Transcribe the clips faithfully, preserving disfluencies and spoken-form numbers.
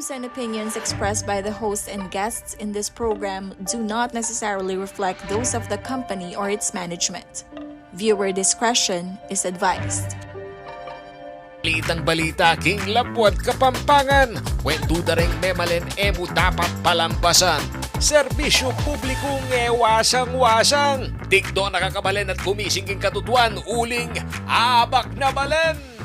And opinions expressed by the host and guests in this program do not necessarily reflect those of the company or its management. Viewer discretion is advised. Balitang balita king labuad Kapampangan. Kwentu da ring memalen, e mu dapat palampasan. Serbisyu publikung e wasang-wasang. Tikdo na ka kabalen at gumising king katutuan uling Abak na Balen!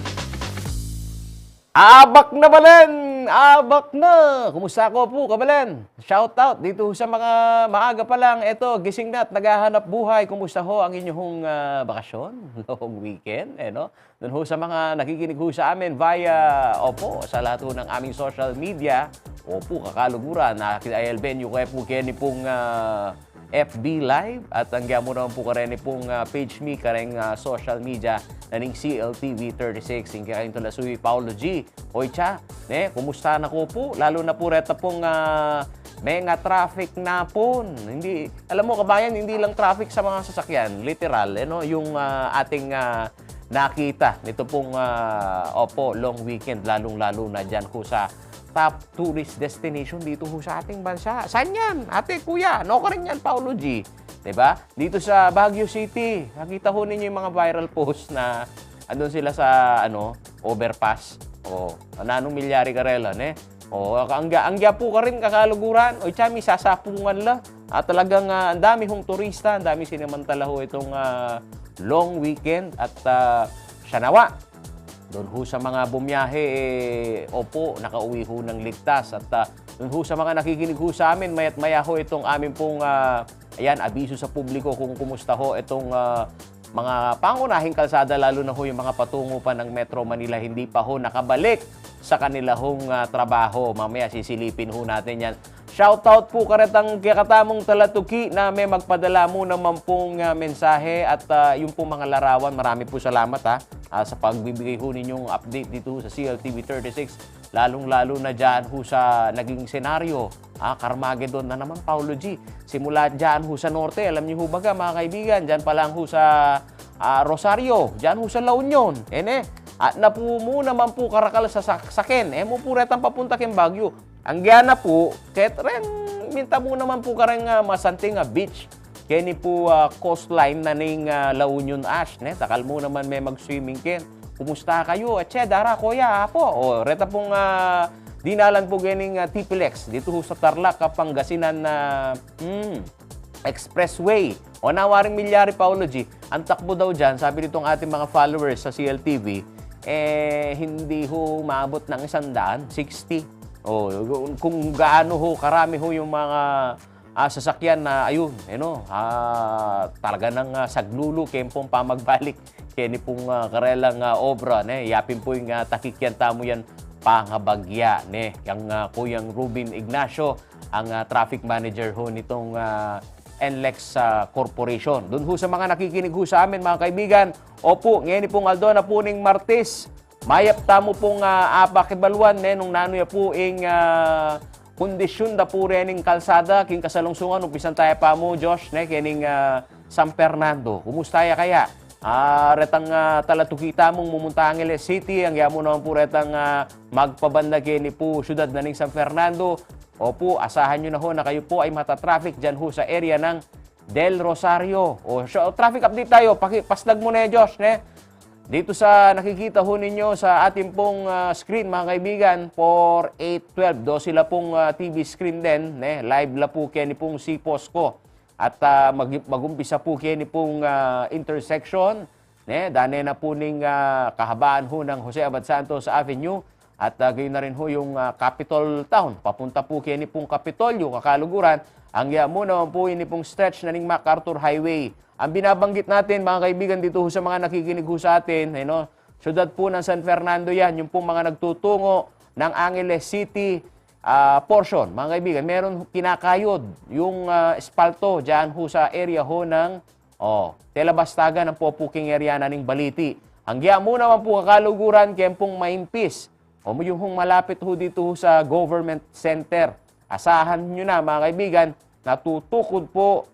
Abak na Balen! Abak na! Kumusta ko pu, kabalen? Shout out dito sa mga maaga pa lang, eto, gising na at naghahanap buhay. Kumusta ho ang inyong, ah, bakasyon? Long weekend, eh, no? Dun ho sa mga nakikinig ho sa amin via, opo, sa lahat ho ng aming social media, opo, kakaluguran, na, I L B N U kayo po, keni pong, ah, F B Live, at ang gamo naman po kareni pong, ah, page mi, kareng, ah, social media na ning C L T V thirty-six, ing kayang tula suy Paolo G. Oy, cha, ne, kumusta na ko po? Lalo na po reta pong, ah, menga traffic na po. Hindi, alam mo, kabayan, hindi lang traffic sa mga sasakyan, literal, eh, no? Yung, ah, ating, ah, nakita nito pong, ah, opo, long weekend, lalong-lalo na dyan ho sa top tourist destination dito ho sa ating bansa. Saan yan? Ate, kuya, no ka rin yan, Paolo G. Diba? Dito sa Baguio City, nakita ho ninyo yung mga viral post na andun sila sa, ano, overpass. O, nanong milyari karela, ne? O, ang, ang gya po ka rin, kakaluguran. O, itsa, may sasapungan la. At talagang, ah, ang dami hong turista, ang dami sinamantala ho itong, ah, long weekend. At, ah, siya nawa, doon ho sa mga bumiyahe, eh, opo, nakauwi ho ng ligtas. At, ah, doon ho sa mga nakikinig ho sa amin, maya't maya ho itong amin pong, ah, ayan, abiso sa publiko kung kumusta ho itong, ah, mga pangunahing kalsada, lalo na ho yung mga patungo pa ng Metro Manila, hindi pa ho nakabalik sa kanila hong, ah, trabaho. Mamaya sisilipin ho natin yan. Shoutout po karetang kekatamung talatuki na me magpadala mu naman pong, ah, mensahe at, ah, yung pong mga larawan. Marami po salamat, ha, ah, sa pagbibigay ho ninyong update dito sa C L T V thirty-six, lalong-lalo na dyan ho sa naging senaryo. Ah, Carmageddon na naman, Paolo G. Simula dyan ho sa norte, alam niyo ho baga, mga kaibigan, dyan pa lang ho sa, ah, Rosario, dyan ho sa La Union. Ene, at na po mu naman po karakal sa sak-, saken. E mu po retang papunta king Baguio. Ang gana po, ket reng minta mu naman po kareng, ah, masanting, ah, beach. Keni po, ah, coastline na ning, ah, La Union Ash, ne? Takal mu naman me mag-swimming ken. Kumusta kayo? Atse, dara, kuya, apo. O, reta pong, ah, dinalan po kening, ah, T P L X dito ho sa Tarlac, ah, Pangasinan na, hmm, expressway. O, nawaring milyari, Paolo G. Ang takbo daw dyan, sabi nitong ating mga followers sa C L T V, eh, hindi ho umabot ng isang daan, sixty. O, kung gaano ho, karami ho yung mga, ah, sasakyan na, ayun, you know, ah, talaga nang, ah, saglulu, kempong pamagbalik. Keni pong, ah, karelang, ah, obra, ne? Yapin po yung, ah, takikyan tamu yan, pangabagya, ne? Yang, ah, Kuyang Rubin Ignacio, ang, ah, traffic manager ho nitong, ah, N L E X, ah, Corporation. Dun ho sa mga nakikinig ho sa amin, mga kaibigan, opo, ngeni pong aldo na po ning Martes, mayap tamu pong, ah, apakibaluan, ne, nung nanu ya po ing, ah, kondisyun da po rening kalsada king kasalungsungan. Umpisan taya pa mu, Josh, ne, kening, ah, San Fernando. Kumusta ya kaya? Ah, retang, ah, talatuki tamung mumunta Angeles City, ang yamu naman po retang, ah, magpabanda keni po syudad na ning San Fernando. Opo, asahan nyo na ho na kayo po ay matatraffic dyan ho sa area ng Del Rosario. O, so, traffic update tayo. Paki-, pasdag mo na yan, Josh, ne? Dito sa nakikita ho ninyo sa ating pong, ah, screen, mga kaibigan, four eight twelve, dose la pong, ah, T V screen din, ne? Live la po keni pong si Posco. At, ah, mag-, mag-umpisa po keni pong, ah, intersection, ne? Dane na po ning, ah, kahabaan ho ng Jose Abad Santos Avenue. At, ah, gayon na rin ho yung, ah, Capitol Town. Papunta po keni pong Kapitolyo, kakaluguran. Ang yamu naman po ini pong stretch na ning MacArthur Highway. Ang binabanggit natin, mga kaibigan, dito ho sa mga nakikinig ho sa atin, eh, no? Syudad po ng San Fernando yan, yung pong mga nagtutungo ng Angeles City, ah, portion. Mga kaibigan, meron kinakayod yung, ah, espalto dyan ho sa area ho ng, oh, Telabastagan, ang popuking area na ning Baliti. Ang yamu naman po kakaluguran, kempong maimpis. O yung hong malapit ho dito ho sa government center. Asahan nyo na, mga kaibigan, natutukod po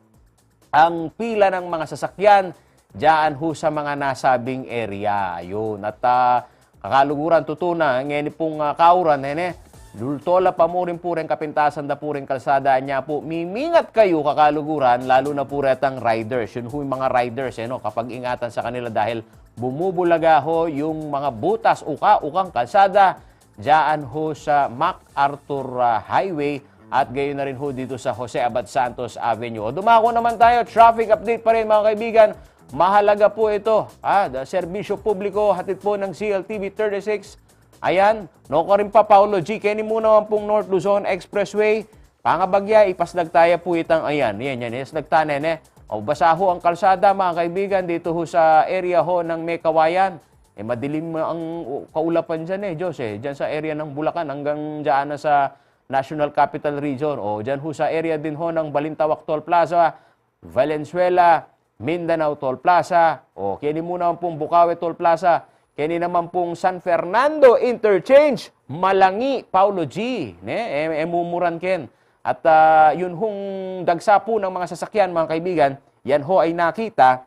ang pila ng mga sasakyan dyan ho sa mga nasabing area. Yun. At, ah, kakaluguran, tutu na, ngeni pong, ah, kauran, hene, Lultola pa mu rin pu reng kapintasan da pu reng kalsada, nya pu, mimingat kayu kakaluguran, lalu na pu retang riders. Yun hu yung mga riders, eh, no? Kapag-ingatan sa kanila dahil bumubulaga ho yung mga butas, uka-ukang kalsada, dyan ho sa MacArthur, ah, Highway at gayon na rin ho dito sa Jose Abad Santos Avenue. O, dumako naman tayo, traffic update pa rin, mga kaibigan. Mahalaga po ito, ha? Da-, serbisyo publiko, hatid po ng C L T V thirty-six. Ayan, no, karin pa, Paolo G. Keni mu naman pung North Luzon Expressway, pangabagya, ipasdag taya pu itang, ayan, yan, yan, ipasdag ta ne, ne. O, basa ho ang kalsada, mga kaibigan, dito ho sa area ho ng Mekawayan. Eh, madilim ang u-, kaulapan dyan, eh, Diyos, eh. Dyan sa area ng Bulacan hanggang dyan na sa National Capital Region. O, dyan ho sa area din ho ng Balintawak Toll Plaza, Valenzuela, Mindanao Toll Plaza, o keni mu naman pung Bukawi Toll Plaza, keni naman pung San Fernando Interchange, Malangi, Paolo G, ne? E, e mumuran ken. At, ah, yun hong dagsa pu ng mga sasakyan, mga kaibigan, yan ho ay nakita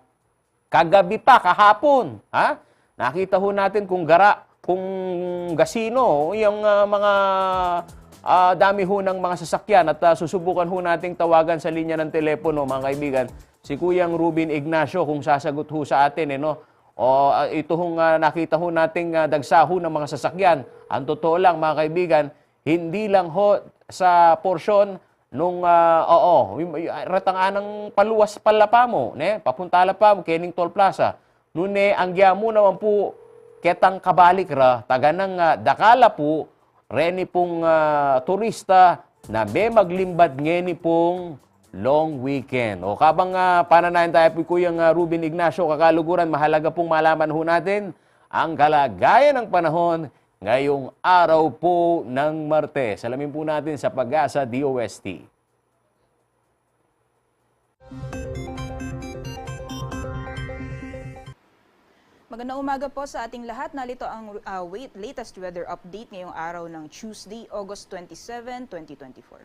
kagabi pa, kahapon, ha? Nakita ho natin kung gara, kung gasino, yung, ah, mga, ah, dami ho ng mga sasakyan at, ah, susubukan ho nating tawagan sa linya ng telepono, mga kaibigan, si Kuyang Ruben Ignacio kung sasagot ho sa atin, eh, no? O, ah, ito hong, ah, nakita ho nating, ah, dagsa ho ng mga sasakyan. Ang totoo lang, mga kaibigan, hindi lang ho sa porsyon nung, ah, oo, yung, yung, ah, retang anang paluwas pala pa mu, ne? Papunta la pa mu, kening toll plaza. Nune, anggiamu naman pu, ketang kabalik ra, taganang, ah, dakal la pu, reni pung, ah, turista na memaglimbad ngeni pung long weekend. O, kabang, ah, pananayan taya pu i Kuyang, ah, Ruben Ignacio, kakaluguran, mahalaga pung malaman ho natin ang kalagayan ng panahon ngayong araw po ng Martes. Alamin po natin sa PAGASA D O S T. Magandang umaga po sa ating lahat. Narito ang, ah, wait-, latest weather update ngayong araw ng Tuesday, August twenty-seven, twenty twenty-four.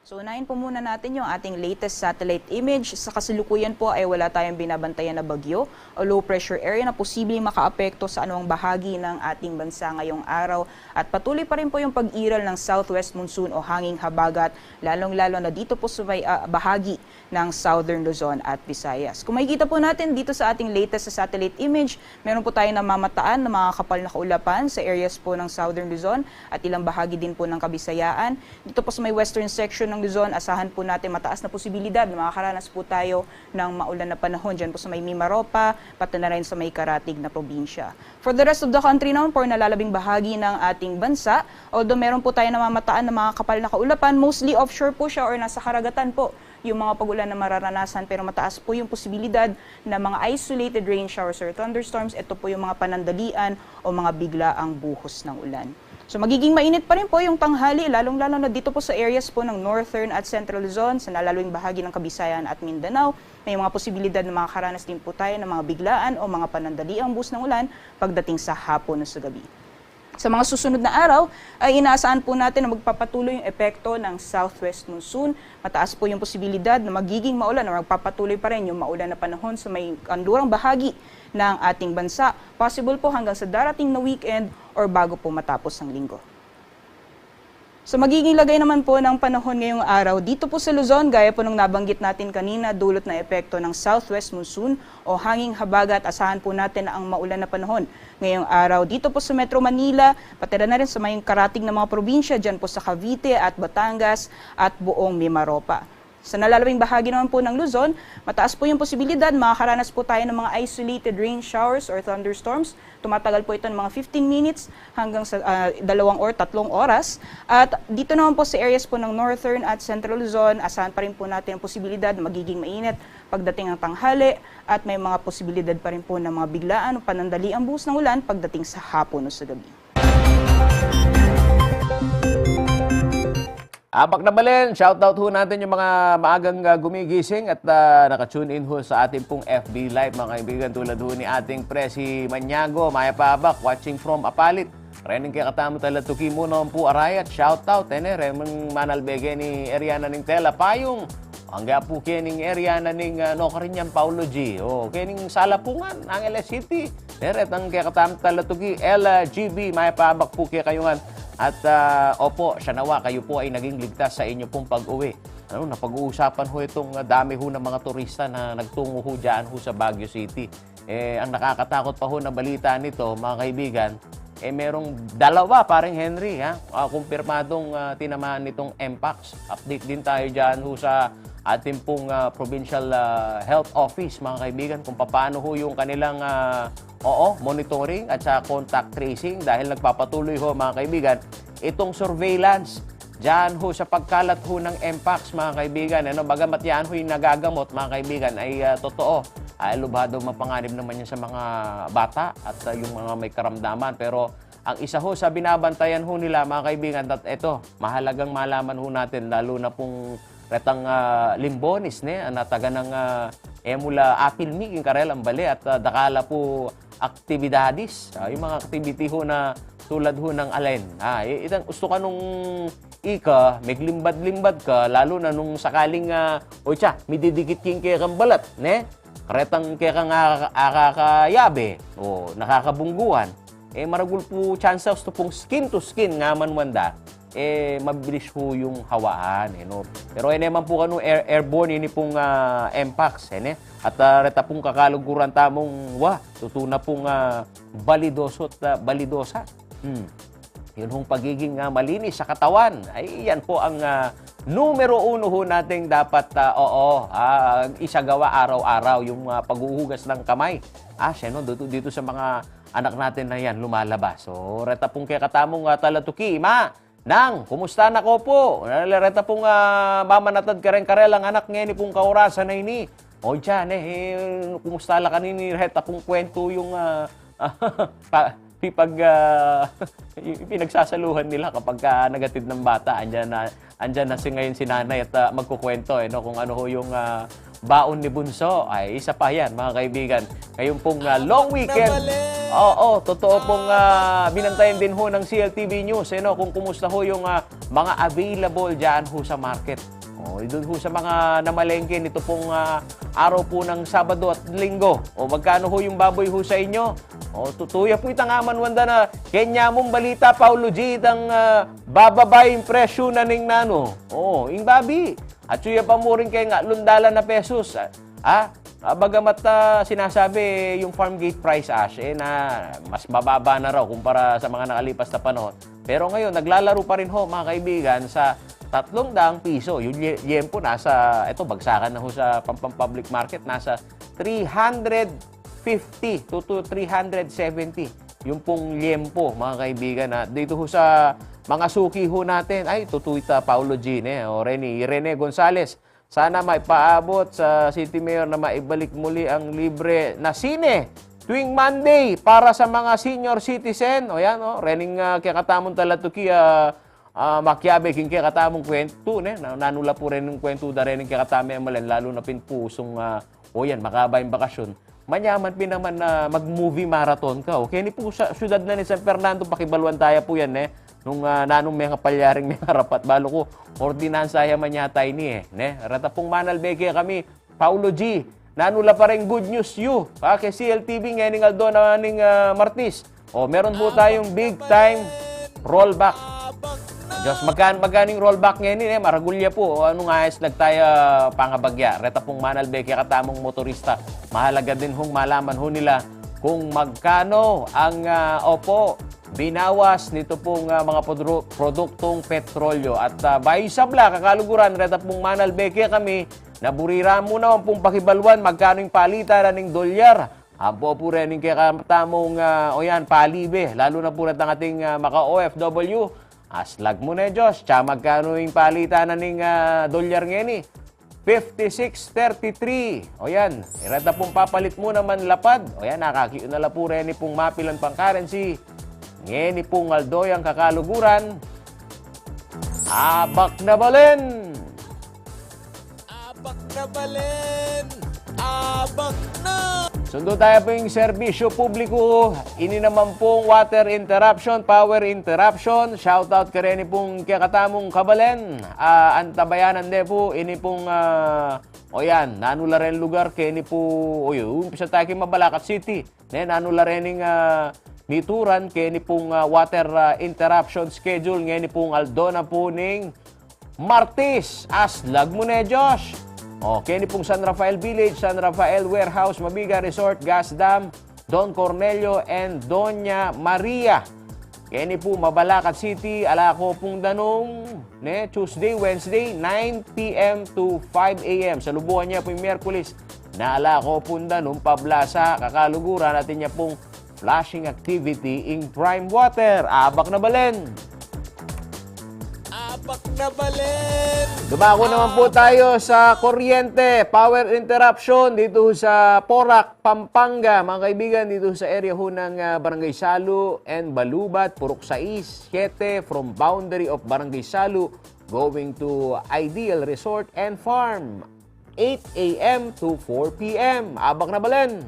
So, unahin po muna natin yung ating latest satellite image. Sa kasalukuyan po ay wala tayong binabantayan na bagyo o low pressure area na posibleng makaapekto sa anumang bahagi ng ating bansa ngayong araw. At patuloy pa rin po yung pag-iral ng southwest monsoon o hanging habagat, lalong-lalo na dito po sa may, ah, bahagi ng Southern Luzon at Visayas. Kung makikita po natin dito sa ating latest sa satellite image, meron po tayong namamataan na mga kapal na kaulapan sa areas po ng Southern Luzon at ilang bahagi din po ng Kabisayaan. Dito po sa may western section ng Luzon, asahan po natin mataas na posibilidad na makakaranas po tayo ng maulan na panahon dyan po sa may Mimaropa, pati na rin sa may karatig na probinsya. For the rest of the country naman, for nalalabing bahagi ng ating bansa, although meron po tayo namamataan na mga kapal na kaulapan, mostly offshore po siya or nasa karagatan po yung mga pag-ulan na mararanasan, pero mataas po yung posibilidad na mga isolated rain showers or thunderstorms. Ito po yung mga panandalian o mga biglaang buhos ng ulan. So, magiging mainit pa rin po yung tanghali, lalong-lalo na dito po sa areas po ng Northern at Central Luzon, sa nalalawing bahagi ng Kabisayaan at Mindanao. May mga posibilidad na makakaranas din po tayo ng mga biglaan o mga panandaliang buhos ng ulan pagdating sa hapon o sa gabi. Sa mga susunod na araw, ay inaasahan po natin na magpapatuloy yung epekto ng southwest monsoon. Mataas po yung posibilidad na magiging maulan o magpapatuloy pa rin yung maulan na panahon sa may kanlurang bahagi ng ating bansa. Possible po hanggang sa darating na weekend or bago po matapos ang linggo. Sa magiging lagay naman po ng panahon ngayong araw, dito po sa Luzon, gaya po nung nabanggit natin kanina, dulot na epekto ng southwest monsoon o hanging habagat, asahan po natin ang maulan na panahon ngayong araw dito po sa Metro Manila, pati na rin sa may karatig na mga probinsya, dyan po sa Cavite at Batangas at buong Mimaropa. Sa nalalabing bahagi naman po ng Luzon, mataas po yung posibilidad makakaranas po tayo ng mga isolated rain showers or thunderstorms. Tumatagal po ito ng mga fifteen minutes hanggang sa, ah, dalawang or tatlong oras. At dito naman po sa areas po ng Northern at Central Luzon, asahan pa rin po natin ang posibilidad na magiging mainit pagdating ng tanghali at may mga posibilidad pa rin po ng mga biglaan o panandaliang buhos ng ulan pagdating sa hapon o sa gabi. Abak na balen, shoutout ho natin yung mga maagang, ah, gumigising at, ah, naka-tune in ho sa ating pong F B Live, mga kaibigan, tulad ho ni ating Presi Maniago, mayap a abak, watching from Apalit. Rening kekatamu tala tuki mu naman pu arayat, shoutout, ene, remeng manalbe keni area na ning Tela Payung. Angga pu kening area na ning, ah, Nocariñan, Paolo G. O, kening Salapungan, Angeles City. Ere, tang kekatamu tala tuki, L G B, mayap a abak pu kekayu ngan. At, ah, opo, siya nawa, kayo po ay naging ligtas sa inyo pong pag-uwi. Ano, napag-uusapan ho itong, ah, dami ho ng mga turista na nagtungo ho dyan ho sa Baguio City. Eh, ang nakakatakot pa ho na balita nito, mga kaibigan, eh, merong dalawa, parang Henry, ha? Ah, kumpirmadong, ah, tinamaan nitong Mpox. Update din tayo dyan ho sa ating pong, ah, provincial, ah, health office, mga kaibigan, kung paano ho yung kanilang, ah, oo, monitoring at sa contact tracing dahil nagpapatuloy ho, mga kaibigan, itong surveillance dyan ho sa pagkalat ho ng Mpox, mga kaibigan. Ano, bagamat yan ho yung nagagamot, mga kaibigan, ay, ah, totoo. Ay, lubhado mapanganib naman yan sa mga bata at, ah, yung mga may karamdaman. Pero ang isa ho sa binabantayan ho nila, mga kaibigan, at eto, mahalagang malaman ho natin, lalo na pong retang, ah, Limbonis, ne, ang nataga ng, ah, emula apil mi, king karelang bale, at, ah, dakala po aktibidades, ah, yung mga activity ho na tulad ho ng alen. Ah, i-, itang gusto ka nung ika, meglimbad-limbad ka, lalo na nung sakaling, ah, o siya, mididikit king kekang balat, ne? Karetang kekang aka-, akakayabe, o nakakabungguan. Eh, maragul po tsansa, gusto pong skin to skin nga man wanda, eh, mabilis ho yung hawaan, eh, no? Pero eh, naman po kanu, air-, airborne, ini pong, ah, Mpox, eh, ne? At, ah, reta pong kakaluguran tamung, wa, tutu na pong, ah, balidoso at, ah, balidosa. Hmm. Yun hong pagiging, ah, malinis sa katawan. Ay, yan po ang, ah, numero uno ho nating dapat, ah, oo, ah, isagawa araw-araw, yung, ah, paghuhugas ng kamay. Ah, siya, no, dito, dito sa mga anak natin na yan, lumalabas. So, reta pong kekatamung, ah, talatuki, ma, nang, kumusta na ko po? Reta pong, ah, mamanatad karen-karelang anak ngeni pong kaurasan na ini. O, dyan, eh, eh, kumusta la kanini? Reta pong kwento yung, ah, pa, pipag, ah, yung pinagsasaluhan nila kapag ka nagatid ng bata. Andyan na, andyan na si, ngayon si nanay at, ah, magkukwento, eh, no, kung ano ho yung, ah, baon ni Bunso. Ay, isa pa yan, mga kaibigan. Ngayon pong, ah, long weekend. Oo, totoo pong, ah, binantayan din ho ng C L T V News, eh, no, kung kumusta ho yung, ah, mga available dyan ho sa market. Oh, doon ho sa mga namalengke nito pong, ah, araw po ng Sabado at Linggo. O, magkano ho yung baboy ho sa inyo? O, tutuya po itang aman wanda na kenya mong balita, Paulo G, itang, ah, bababa yung presyo na ning nano. O, ing babi. At suya pa mo rin kaya nga, lundalan na pesos. Ah, ah, ah, bagamat, ah, sinasabi yung farm gate price, Ash, eh, na mas mababa na raw kumpara sa mga nakalipas na panahon. Pero ngayon, naglalaro pa rin ho, mga kaibigan, sa tatlong daang piso. Yung lye-, liyempo nasa, eto, bagsakan na ho sa Pampang Public Market, nasa three hundred fifty to, to three hundred seventy. Yung pong liyempo, mga kaibigan, ha. Dito ho sa mga suki ho natin, ay, tutuy ta, Paulo Gine, o Rene, Rene Gonzales, sana maipaabot sa City Mayor na maibalik muli ang libre na sine tuwing Monday para sa mga senior citizen. O yan, o, rening, ah, kekatamung talatuki, ah, ah, makiabe king kekatamung kwentu, ne? Na, nanula po rin yung kwentu da rin yung kekatame malen, lalo na pin pusung, ah, o yan, makaba yung bakasyon. Manyaman pin naman na mag-movie marathon ka, o. Keni po sa syudad na ni San Fernando, pakibaluan taya po yan, ne? Nung, ah, nanung menga palyaring menga rapat, balu ku, ordinansa ya man yata ini, eh, ne? Reta pung manalbe kekami, Paulo G, nanula pa rin good news yu, ah, ke C L T V ngening aldo na ning, ah, Martis. O, meron po tayong big time rollback. Diyos, magkan-, magkaning rollback ngeni, eh, maragul ya po. O, ano nga, ayos lang tayo, pangabagya. Reta pung manalbe kekatamung motorista. Mahalaga din hong malaman ho nila kung magkano ang, ah, opo, binawas nito pong, ah, mga podru-, produktong petrolyo. At, ah, bayu sabla, kakaluguran, reta pong manalbe kekami, na buri ra mu naman pung pakibaluan, magkano ing palitan na ning dolyar. Ampo pu rening kekatamung, ah, o yan, palibe, lalo na pu retang ating, ah, maka-O F W. Aslag mu ne, Diyos, tsa magkano ing palitan na ning, ah, dolyar ngeni? Fifty-six thirty-three. O yan, reta pung papalit mu naman lapad. O yan, nakaki-, na la pu reni pung mapilan pang currency. Ngeni pung aldo yang kakaluguran. Abak na balen! Abak na balen! Abak na! Sundu taya pung serbisyu publiku. Ini naman pung water interruption, power interruption. Shout out kareni pung kekatamung kabalen. Ah, antabayanan de pu, ini pung, ah, o yan, nanu la ren lugar, keni pu, o yun, umpisa taya king Mabalacat City. Ne, nanu la rening, ah, mituran keni pung, ah, water, ah, interruption schedule ngeni pung aldo na pu ning Martes. Aslag mu ne, Josh. O, keni pung San Rafael Village, San Rafael Warehouse, Mabiga Resort, Gas Dam, Don Cornelio and Doña Maria. Keni pu Mabalacat City, ala ko pung danum, ne, Tuesday, Wednesday, nine p m to five a m. Salubuan ya pu ing Miyerkules, na ala ko pung danum, pablasa, kakaluguran, atin ya pung flushing activity ing Prime Water. Abak na balen. Abak na balen. Dumako naman po tayo sa kuryente. Power interruption dito sa Porac, Pampanga. Mga kaibigan, dito sa area ho ng, ah, Barangay Salu and Balubat, Purok sais, siete, from boundary of Barangay Salu going to Ideal Resort and Farm, eight a m to four p m. Abak na balen.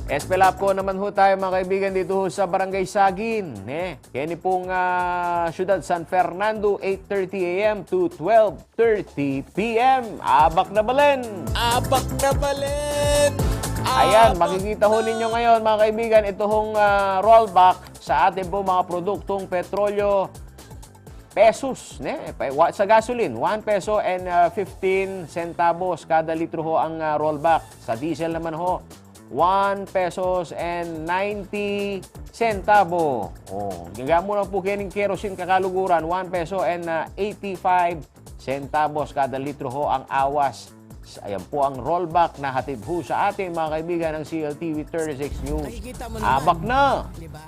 Espelap ko naman ho tayo, mga kaibigan, dito ho sa Barangay Sagin, eh. Keni pung, ah, Siyudad San Fernando, eight thirty a m to twelve thirty p m. Abak na balen. Abak na balen. Ayan, abak makikita ho na ninyo ngayon, mga kaibigan, ito hong, ah, rollback sa atin po mga produktong petrolyo, pesos, ne? Pa-, wa-, sa gasoline, one peso and, ah, fifteen centavos kada litro ho ang, ah, rollback. Sa diesel naman ho, one pesos and ninety centavo. O, gagamot naman po keni ning kerosene kakaluguran, one peso and, ah, eighty-five centavos kada litro ho ang awas. Ayan po ang rollback na hatid ho sa atin, mga kaibigan, ng C L T V thirty-six News. Nakikita mo naman. Abak na! Di ba?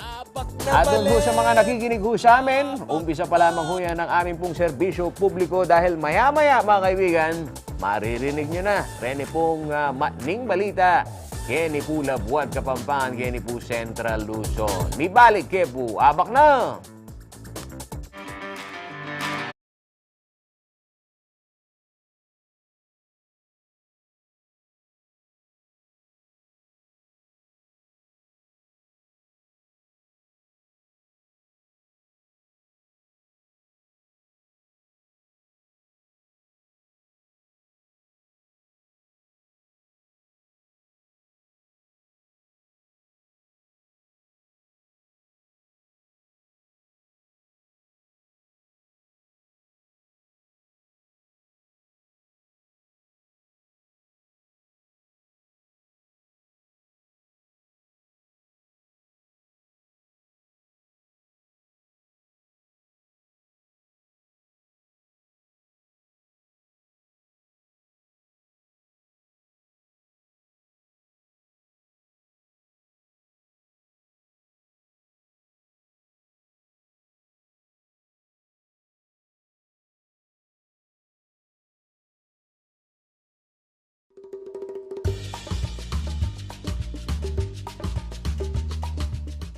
Abak na. At dun ho sa mga nakikinig ho sa amin, umpisa pa lamang ho yan ng amin pong serbisyo publiko dahil maya-maya, mga kaibigan, maririnig nyo na reni pong, ah, matning balita. Keni pu Labuad Kapampangan, keni pu Central Luzon. Mibalik ke pu, abak na!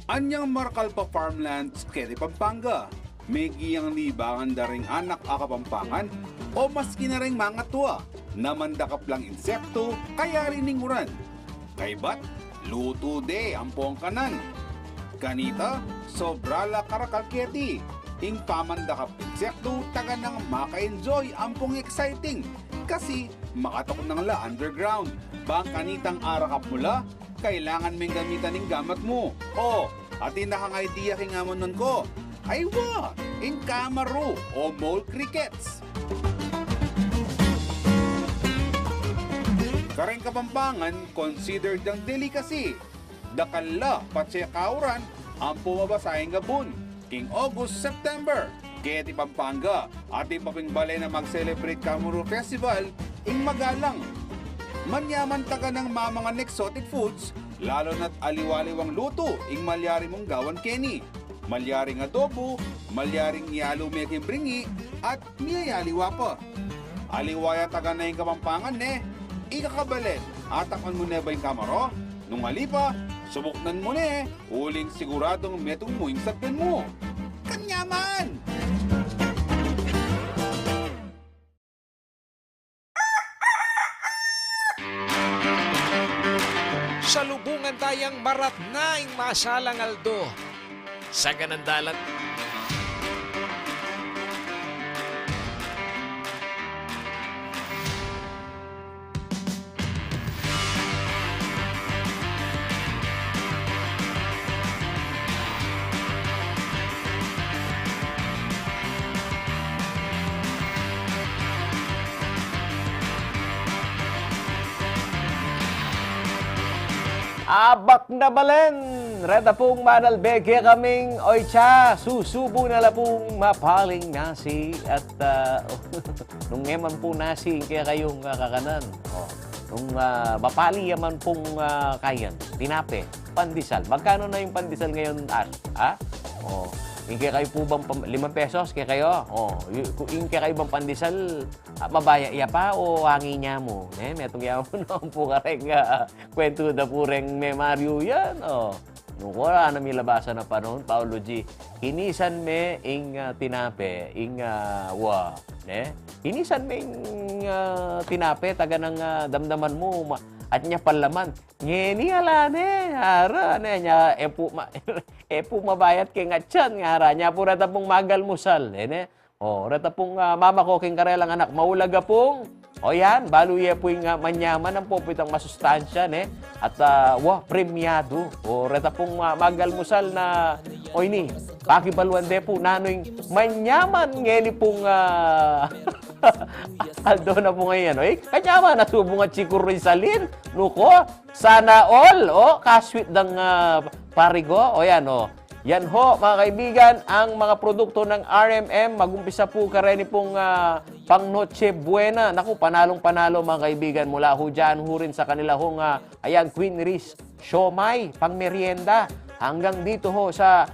Anyang Marcalpa Farmlands keti Pampanga, megiang libangan da ring anak a Kapampangan o maski na ring mangatua na mandakap lang insekto kayari ning uran. Kaybat, lutu de ampong kanan. Kanita, sobra la karakal keti. Ing pamandakap insekto, taga nang maka-enjoy ampong exciting. Kasi makatuknang la underground. Bang kanitang arakap mu la, kailangan meng gamitan ing gamat mu. O, atin na kang idea king amanuan ku. Aywa, ing kamaru o mole crickets. Kareng Kapampangan, considered yang delicacy. Dakal la patse kauran ampo mabasa ing abun king August, September. Keti Pampanga, atin pa ping balen a mag-celebrate Kamaru Festival ing magalang. Manyaman taga nang mamangan exotic foods, lalu na't aliwa-aliwang lutu ing malyari mung gawan keni. Malyaring adobo, malyaring yalu me king bringi, at miyayaliwa pa. Aliwa ya taga na ing Kapampangan ne. Ika kabalen, atakman mu ne ba ing kamaru? Nung ali pa, subuknan mu ne, uling siguradung metung mu ing sabyan mu. Kanyaman! Salubungan tayang maratna ing masalang aldo. Sa ganang dalan. Abak na balen! Reta pung manalbe kekaming, oy, tsa, susubu na la pung mapaling nasi at, ah, nung e man pu nasi ing kekayung, ah, kakanan. O, nung, ah, mapali ya man pung, ah, kayan, tinape, pandesal. Magkano na ing pandesal ngayon, Ash? Ha? O, ing kekayu pu bang pam-, limang pesos, kekayu? O, yu-, ku-, ing kekayu bang pandesal, ah, mabaya ya pa o angin ya mu? Ne, metung ya mu naman pu kareng, ah, kwentu da pu reng me Mario yan, o. Nung wala na milabasan a panahon, Paolo G, kinisan me ing, ah, tinape, ing, ah, wa, ne? Kinisan me ing, ah, tinape, taga nang, ah, damdaman mu, ma-, at nya palaman. Ngeni ala ne, ara, ne, nya, e pu ma-, e pu mabayat keng atyan, ngara, nya pu reta pung magalmusal, e, ne? O, reta pung, ah, mama ko keng karelang anak, maulaga pung. O yan, balu ye pu ing, ah, manyaman, ampo pu itang masustansya, ne? At, ah, wa, premyadu. O, reta pung, ah, magalmusal na, o ini, pakibaluan de pu, nanu ing manyaman ngeni pung, ah, aldo na pu ngayan, o, e, kanyaman na subung a chikurul salin, nu ko, sana all, o, kasweet dang, ah, parigo, o yan, o. Yan ho, mga kaibigan, ang mga produkto ng R M M, mag-umpisa pu kareni pung, ah, pang Noche Buena. Naku, panalong-panalo, mga kaibigan, mula ho dyan ho rin sa kanila hong, ah, ayan, Queen Rice Siomai, pang merienda. Hanggang dito ho sa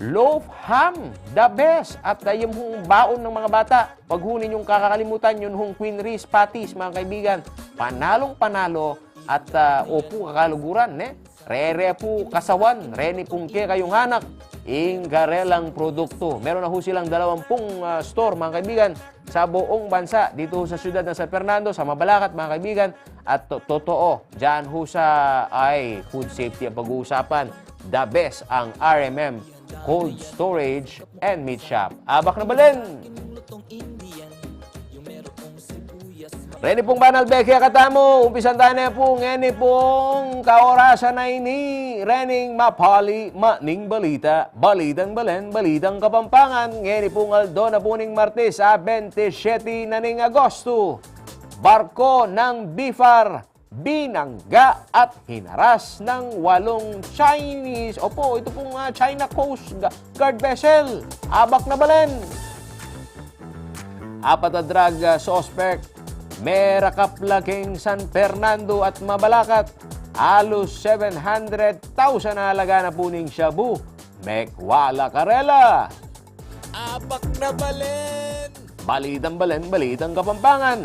loaf ham, the best. At, ah, yung hong baon ng mga bata, wag ho ninyong kakalimutan, yun hong Queen Rice Patties, mga kaibigan. Panalong-panalo at, ah, opu, kakaluguran, ne? Rere pu kasawan, reni pung kekayung anak, ing karelang produkto. Meron na ho silang dalawampung, ah, store, mga kaibigan, sa buong bansa, dito ho sa siyudad ng San Fernando, sa Mabalacat, mga kaibigan, at to-, totoo, dyan ho sa, ay, food safety ang pag-uusapan, the best ang R M M Cold Storage and Meat Shop. Abak na balen! Reni pung banal beki a katamu, umpisan taya ne pu ngeni pung kaorasan a ini, rening mapali maning balita, balitang balen, balitang Kapampangan, ngeni pung aldo na pu ning Martes, a bente siyete na ning Agosto. Barko ng BFAR binangga at hinaras ng walong Chinese, opo, ito pung, ah, China Coast Gu-, Guard vessel. Abak na balen! Apat a drug, ah, suspect, merakap la king San Fernando at Mabalacat. Alos seven hundred thousand a alaga na pu ning shabu. Mekwala karela! Abak na balen! Balitang balen, balitang Kapampangan.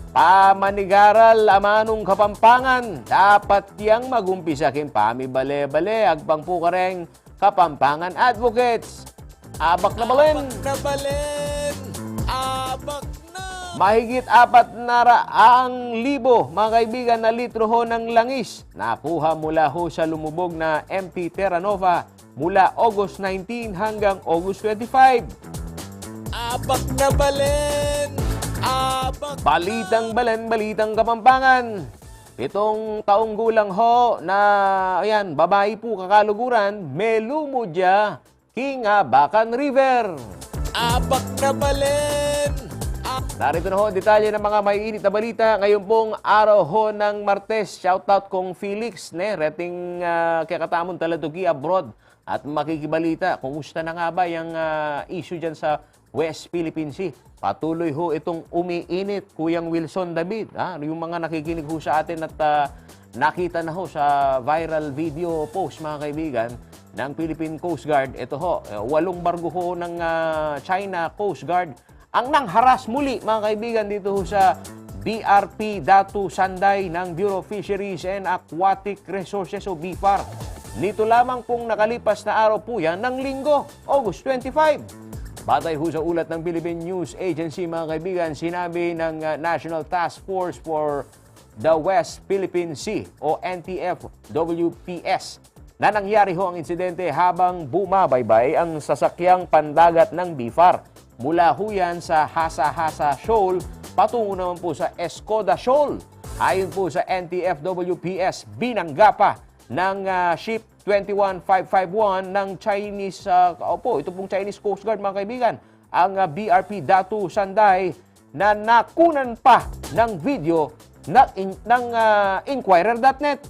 Pamanigaral amanung Kapampangan, dapat yang mag-umpisa king pamibale-bale, agpang pu kareng Kapampangan Advocates. Abak na balen! Abak na balen! Abak na! Mahigit apat na raang libo, mga kaibigan, na litro ho ng langis nakuha mula ho sa lumubog na M T Terra Nova mula August nineteen hanggang August twenty-five. Abak na balen! Abak! Balitang balen, balitang Kapampangan. Pitong taong gulang ho na, ayan, babai pu kakaluguran, melumud ya king Abacan River. Abak na balen! Ab- Narito na ho ang detalye ng mga maiinit na balita ngayon pong araw ho ng Martes. Shoutout Kong Felix, ne, reting, ah, kekatamun taladuki abroad at makikibalita. Kumusta na nga ba yang, ah, issue dyan sa West Philippine Sea? Patuloy ho itong umiinit, Kuyang Wilson David, ha? Yung mga nakikinig ho sa atin at, ah, nakita na ho sa viral video post, mga kaibigan, ng Philippine Coast Guard, ito ho, eh, walong barko ho ng, ah, China Coast Guard ang nangharas muli, mga kaibigan, dito ho sa B R P Datu Sanday ng Bureau of Fisheries and Aquatic Resources o BFAR. Nito lamang pong nakalipas na araw po yan ng Linggo, August twenty-five. Batay ho sa ulat ng Philippine News Agency, mga kaibigan, sinabi ng, ah, National Task Force for the West Philippine Sea o N T F W P S na nangyari ho ang insidente habang bumabaybay ang sasakyang pandagat ng BFAR. Mula ho yan sa Hasa-Hasa Shoal, patungo naman po sa Escoda Shoal. Ayon po sa N T F W P S, binangga pa ng, ah, ship twenty-one five five one ng Chinese, ah, opo, ito pong Chinese Coast Guard, mga kaibigan, ang, ah, B R P Datu Sanday na nakunan pa ng video ng in-, ng, ah, Inquirer dot net.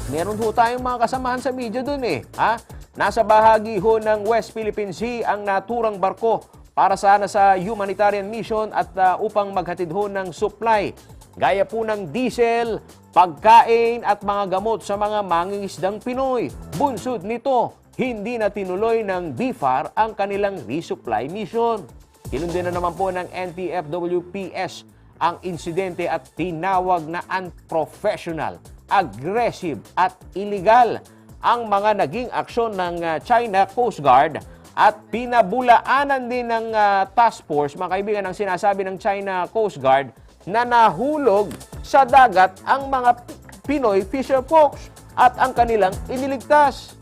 Meron ho tayong mga kasamahan sa media dun eh. Ha? Nasa bahagi ho ng West Philippine Sea ang naturang barko para sana sa humanitarian mission at ah, upang maghatid ho ng supply. Gaya po ng diesel, pagkain at mga gamot sa mga mangingisdang Pinoy. Bunsod nito, hindi na tinuloy ng BFAR ang kanilang resupply mission. Kinundi na naman po ng N T F W P S ang insidente at tinawag na unprofessional, aggressive at illegal ang mga naging aksyon ng ah, China Coast Guard at pinabulaanan din ng ah, task force, mga kaibigan, ang sinasabi ng China Coast Guard na nahulog sa dagat ang mga Pinoy fisher folks at ang kanilang iniligtas.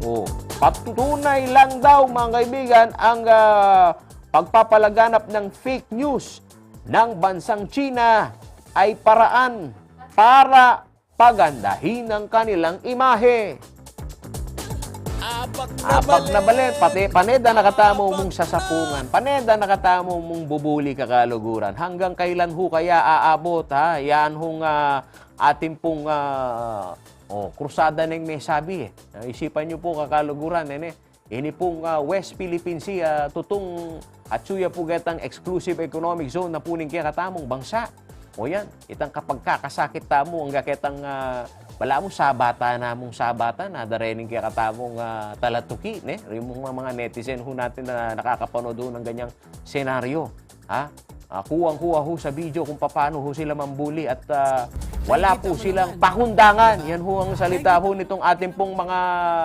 Oh, patunay lang daw, mga kaibigan, ang ah, pagpapalaganap ng fake news ng bansang China ay paraan para pagandahin ang kanilang imahe. Apak na balen, pati paneda na katamu mung sasapungan, paneda na katamu mung bubuli kakaluguran. Hanggang kailan ho kaya aabot, ha? Yan hong ah, atin pong ah, oh, krusada neng mesabi eh. Ah, isipan niyo po kakaluguran, nene. Ini pong ah, West Philippine Sea, ah, tutung atsu ya pu ketang exclusive economic zone na pu ning kekatamung bangsa. O yan, itang kapagkakasakit tamu, angga ketang ah, balamu sabatan na mung sabatan, na dare ning kekatamung ah, talatuki, ne? Rimung mga netizen ho natin na nakakapanood ho ng ganyang senaryo. Ha? Ah, kuwang-kuwa ho sa video kung papaano ho sila mambuli at ah, wala po silang pakundangan. Yan ho ang salita ho nitong ating pong mga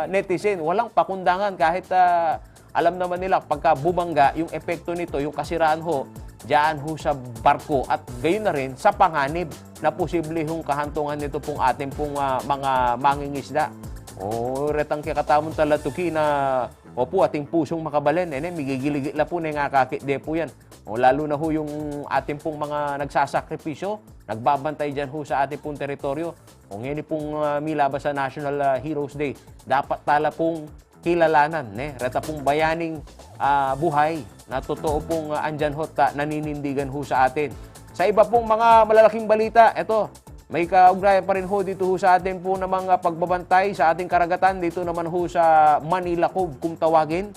netizen. Walang pakundangan kahit ah, alam naman nila pagka bumangga, yung epekto nito, yung kasiraan ho, diyan ho sa barko at gayon na rin sa panganib na posible hong kahantungan nito pong ating pong ah, mga mangingisda. O, retang kekatamung talatuki na, opo, ating pusong makabalen, ene, migigiligit la po, ne, nga kakit de po yan. O, lalo na ho yung ating pong mga nagsasakripisyo, nagbabantay dyan ho sa ating pong teritoryo. O, ngayon pong ah, milabas sa National ah, Heroes Day, dapat tala pong kilalanan, ne? Reta pong bayaning ah, buhay na totoo pong ah, andyan ho at ah, naninindigan ho sa atin. Sa iba pong mga malalaking balita, eto, may kaugnayan pa rin ho dito ho sa atin po na mga pagbabantay sa ating karagatan. Dito naman ho sa Manila Cove, kung tawagin,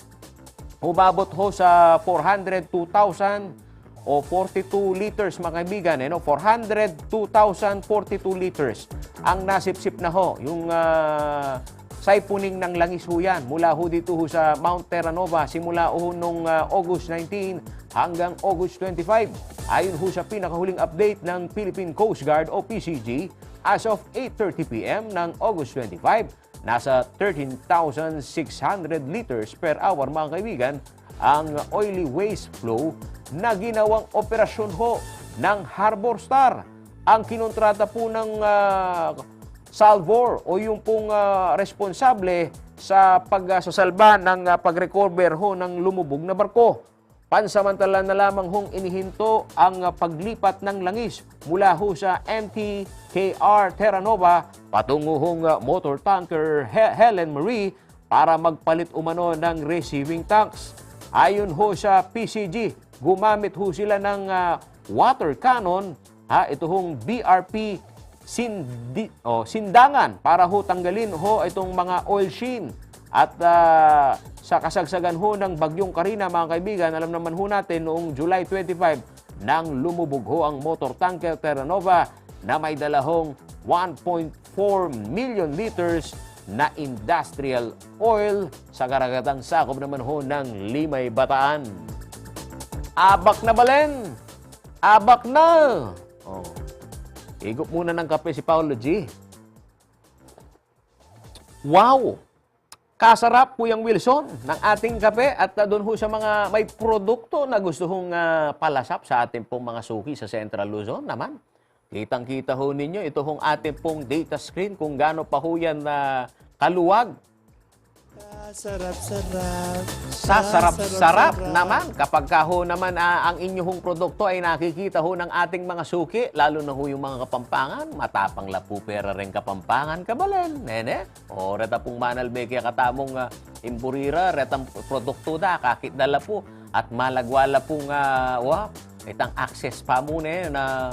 umabot ho sa four hundred two thousand o forty-two liters, mga kaibigan, eh, no? Four hundred two thousand forty-two liters ang nasipsip na ho yung ah, sipon ng langis ho yan mula ho dito ho sa Mount Terranova simula ho nung ah, August nineteen hanggang August twenty-five. Ayon ho sa pinakahuling update ng Philippine Coast Guard o P C G, as of eight thirty P M ng August twenty-five, nasa thirteen thousand six hundred liters per hour, mga kaibigan, ang oily waste flow na ginawang operasyon ho ng Harbor Star. Ang kinontrata po ng ah, salvor o yung pong ah, responsable sa pagsasalba ng ah, pag-recover ho ng lumubog na barko. Pansamantala na lamang hong inihinto ang ah, paglipat ng langis mula ho sa M T K R Terranova patungo hong ah, motor tanker He- Helen Marie para magpalit umano ng receiving tanks. Ayon ho sa P C G, gumamit ho sila ng ah, water cannon, ha, ito hong B R P sindi, o, sindangan para ho tanggalin ho itong mga oil sheen. At ah, sa kasagsagan ho ng Bagyong Karina, mga kaibigan, alam naman ho natin noong July twenty-five nang lumubog ho ang motor tanker Terranova na may dala hong one point four million liters na industrial oil sa karagatang sakop naman ho ng Limay Bataan. Abak na balen! Abak na! Oh. Igup muna ng kape si Paolo G. Wow! Kasarap, Kuyang Wilson, ng ating kape at ah, doon ho sa mga may produkto na gusto hong ah, palasap sa ating pong mga suki sa Central Luzon naman. Kitang-kita ho ninyo, ito hong ating pong data screen kung gaano pa ho yan na kaluwag. Sarap-sarap. Sasarap-sarap naman kapag ka ho naman ah, ang inyong produkto ay nakikita ho ng ating mga suki, lalo na ho yung mga Kapampangan, matapang la pu pera ring Kapampangan, kabalen, nene? O, reta pung manalbe kekatamung ah, imburira, retang produkto da, kakit da la pu, at malagwa la pung ah, wa, itang access pa mu ne, na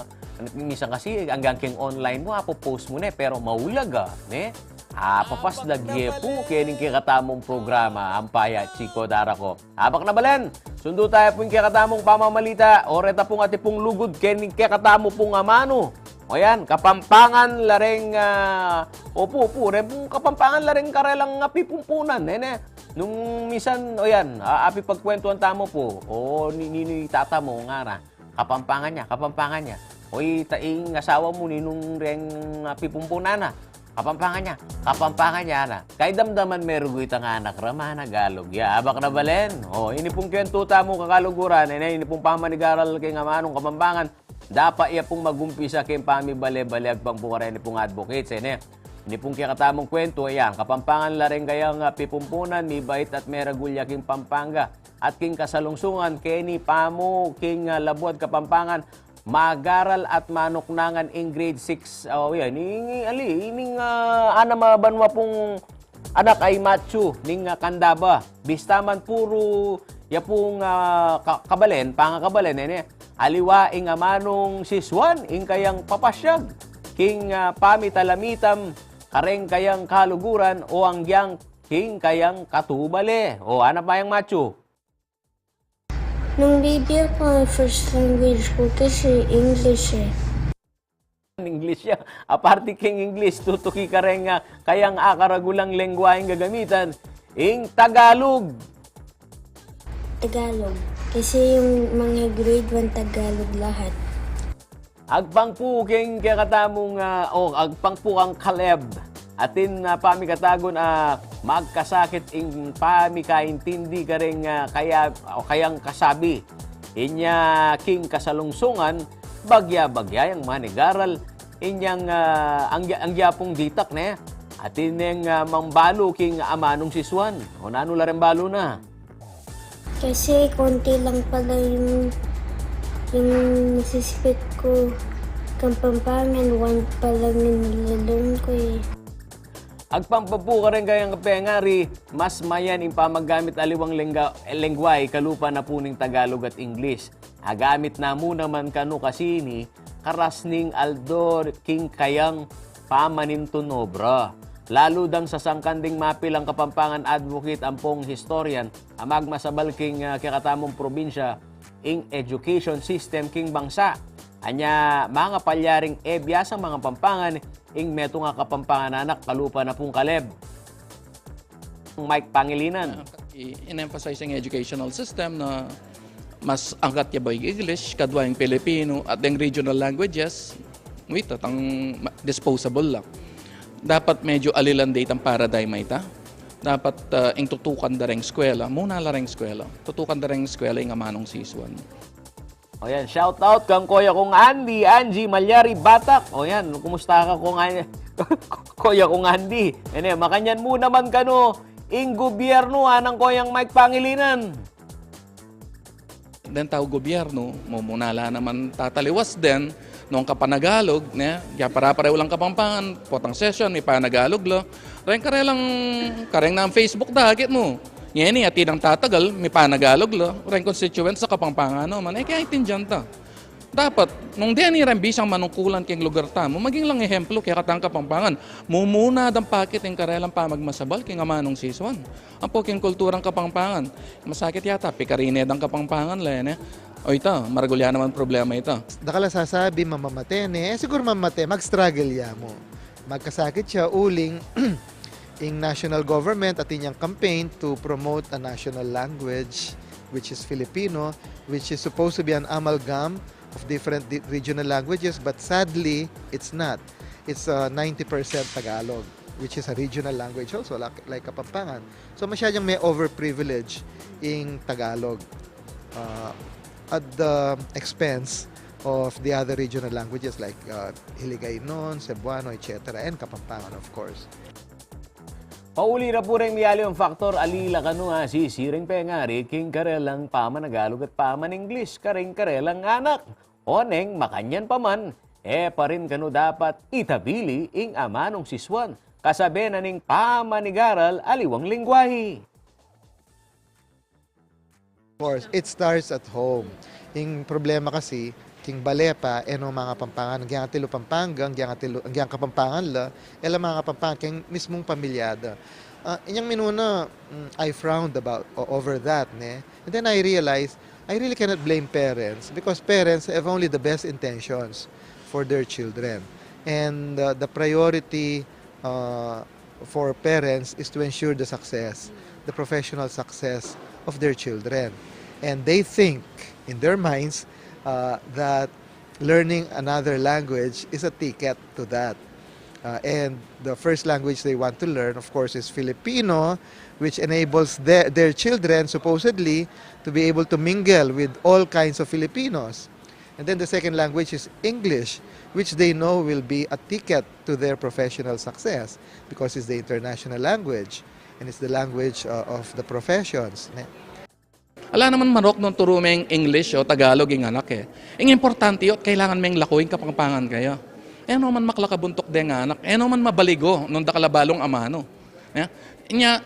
Minsan kasi, anggang keng online mu, apopost mu ne, pero maulag a, ne? Apapaslag ye pu kening kekatamung programa, Ampaya Chiko Dara Ko. Abak na balen, sundu taya pu ing kekatamung pamamalita, o reta pung atin pung lugud kening kekatamu pung amanu. O yan, Kapampangan la reng, ah, opu, opu, reng pung Kapampangan la reng karelang, ah, pipumpunan, ne, ne? Nung minsan, o yan, ah, apipagkwentuan tamu pu, o ni, ni, ni tata mu, ngara, Kapampangan ya, Kapampangan ya. O ita, ing asawa mu, ninung reng, ah, pipumpunan na. Kapampangan ya, Kapampangan ya na. Kay damdaman me rugu itang anak ra, managalug ya. Abak na balen. O, ini pung kwentu tamu kakaluguran, e ne, ini pung pamanigaral keng amanung Kapampangan. Dapat ya pung magumpisa keng pamibale-bale agpang pu kareni pung advocates, e ne. Ini pung kekatamung kwentu, ayan, Kapampangan la reng kayang, ah, pipumpunan, mibait at meragul ya king Pampanga at king kasalungsungan, keni pamu king, ah, labuad Kapampangan, magaral at manuknangan ing grade six. O, yan, ini, ali, ining, ah, anam a banua pung anak a i Matthew ning, ah, Candaba. Bista man puru ya pung, ah, ka-, kabalen, pangakabalen, e ne. Aliwa ing amanung sisuan, ing kayang papasyag king, ah, pamitalamitam kareng kayang kaluguran o anggyang king kayang katubale. O, anam pa yang Matthew. Nung baby ako, ang first language ko kasi English e. English ya. Aparte king English, tutuki kareng, ah, kayang akaragulang lengguaheng gagamitan, ing Tagalog. Tagalog. Kasi yung mga grade one, Tagalog lahat. Agpang pu king kekatamung, ah, o, agpang pu kang Caleb. Atin, ah, pamikatagun, ah, magkasakit ing pamikaintindi kareng, ah, kaya, o kayang kasabi. Inya king kasalungsungan, bagya-bagya yang manigaral. Inyang, ah, anggi-, anggyapung ditak ne. Atin neng, ah, mangbalu king amanung sisuan. O nanu la reng balu na? Kasi konti lang pala yung, yung nasisipit ko. Kapampangan, one pa lang yung nilolong ko e. Agpang pa pu kareng kayang pengari, mas mayan ing pamagamit aliwang lengga-, lengguahe kalupa na pu ning Tagalog at English. Agamit na mu naman kanu kasi ini, karas ning aldo king kayang pamanintun obra. Lalu dang sasangkan ding mapilang Kapampangan advocate ampong historian, a magmasabal king, ah, kekatamung probinsya, ing education system king bangsa. Anya, mangapalyaring e biasang mangapampangan ing metung a Kapampangan anak kalupa na pung Caleb. Mike Pangilinan. I-, in-emphasize ing educational system na mas anggat ya ba ing English, kadwa ing Filipino, at ing regional languages, wait, at ang ma-, disposable lang. Dapat medyo alilan de itang paradigm a ita. Dapat, ah, ing tutukan da reng eskwela, muna la reng eskwela. Tutukan da reng eskwela ing amanung sisuan. O yan, shout out kang Koya kong Andy, Angie Malyari Batak. O yan, kumusta ka, kong An-, Koya kong Andy? Ene, makanyan mu naman kanu ing gobyernu, anang Koyang Mike Pangilinan. Den tau gobyernu, mumuna la naman tataliwas den, nung kapanagalog, ne? Kaya para-pareho lang Kapampangan, potang session, mipanagalog la. Reng karelang, kareng nang Facebook da, akit mu. Ngeni, atin nang tatagal, mipanagalog la. Reng constituents a Kapampangan naman, e, kaya intindian ta. Dapat, nung deni reng bisang manungkulan keng lugar tamu, maging lang ehemplo kekatang Kapampangan. Mumuna dang pakit ing karelang pamagmasabal keng amanung sisuan. Ampo keng kulturang Kapampangan. Masakit yata, pikarine dang Kapampangan la, e, ne? O ita, maragul ya naman problema ita. Dakal a sasabi, mamamate ne. E, siguru mamamate, mag-struggle ya mu. Magkasakit ya uling ing national government atin yang campaign to promote a national language, which is Filipino, which is supposed to be an amalgam of different di-, regional languages, but sadly, it's not. It's, uh, ninety percent Tagalog, which is a regional language also, like, like Kapampangan. So, masyadong may overprivilege ing Tagalog, uh, at the expense of the other regional languages like, uh, Hiligaynon, Cebuano, et cetera, and Kapampangan, of course. Pauli ra pu reng miyaliwang faktor, ali la kanu a sisiring pengari king karelang pamanagalog at pamaninglis kareng karelang anak. Oneng makanyan pa man, e pa rin kanu dapat itabili ing amanung sisuan, kasabe na ning pamanigaral aliwang lengguahe. Of course, it starts at home. Ing problema kasi, king bale pa, e no mangapampangan, agyang atiu Pampanga, agyang atiu, agyang Kapampangan la, e la mangapampangan, king mismung pamilya da. Ah, inyang minuna, mm, I frowned about, o-, over that, ne? And then I realized, I really cannot blame parents because parents have only the best intentions for their children. And, uh, the priority, uh, for parents is to ensure the success, the professional success of their children. And they think, in their minds, uh, that learning another language is a ticket to that. Uh, and the first language they want to learn, of course, is Filipino, which enables their, their children, supposedly, to be able to mingle with all kinds of Filipinos. And then the second language is English, which they know will be a ticket to their professional success because it's the international language and it's the language, uh, of the professions, ne? Ala naman marok nung turu meng English o Tagalog ing anak e. Ing importante yun, kailangan meng laku ing Kapampangan kaya. E no man maklakabuntuk deng anak, e no man mabaligo nung dakal a balung amanu. Ya? Inya,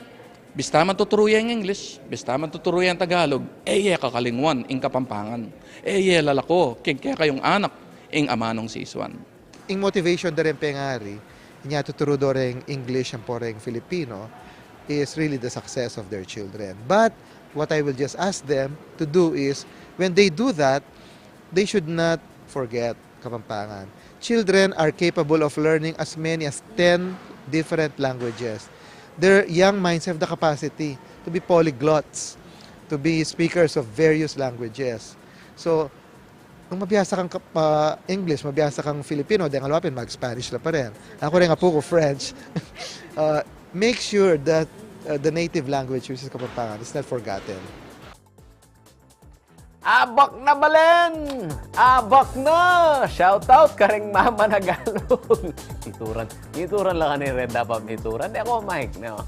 bista man tuturu ya ing English, bista man tuturu ya ing Tagalog, e ye kakalingwan ing Kapampangan. E ye lalaku king kekayung anak ing amanung sisuan. Ing motivation da ring pengari, inya tuturu do reng English ampo reng Filipino, is really the success of their children. But what I will just ask them to do is, when they do that, they should not forget Kapampangan. Children are capable of learning as many as ten different languages. Their young minds have the capacity to be polyglots, to be speakers of various languages. So, nung mabiasa kang kap-, ah, English, mabiasa kang Filipino, deng alu apin, mag-Spanish la pa rin. Aku reng apu ku, French. Uh, make sure that, uh, the native language, which is Kapampangan, is not forgotten. Abak na balen! Abak na! Shout out kareng Mama Nagalog. Mituran. Mituran la kaniran dapat mituran. Di aku, Mike, no?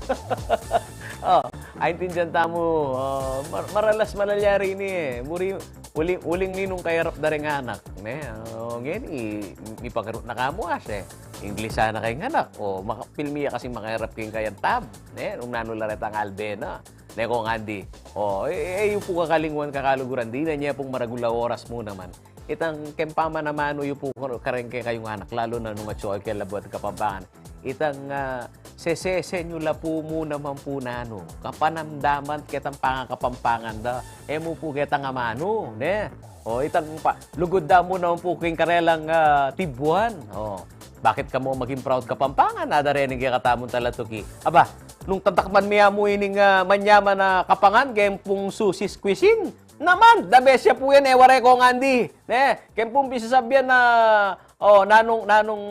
Oh, aintindian tamu, oh, mar-, maralas malalyari ini e. Buri, uling, uling ninung kayarap da reng anak, ne? Oh, ngeni, i-, mipakarut na kamu, as e. English sana keng anak. Oh, maka-, pilmi ya kasi makayarap king kayang tab, ne? Nung nanu la retang Alvena. Ne, Kong Andy. O, e, e, e yu pu kakalingwan, kakaluguran, dinan ye pung maragul a oras mu naman. Itang keng pamanamanu yu pu kar-, kareng kekayung anak, lalu na nung atsu ke labuad Kapampangan. Itang, ah, sesesen yu la pu mu naman pu nanu, kapanamdaman ketang pangakapampangan da. E mu pu ketang amanu, ne? O, itang pa-, lugud da mu naman pu king karelang, ah, tibuan. O, bakit ka mu maging proud Kapampangan? Ada reng kekatamung talatuki. Aba, nung tatakman mi ya mu ining, ah, manyaman a Kapangan, keng pung Susie's Cuisine naman, the best ya pu yan, e ware, Kong Andy. Ne, keng pung pisasabian na, o, nanung, nanung,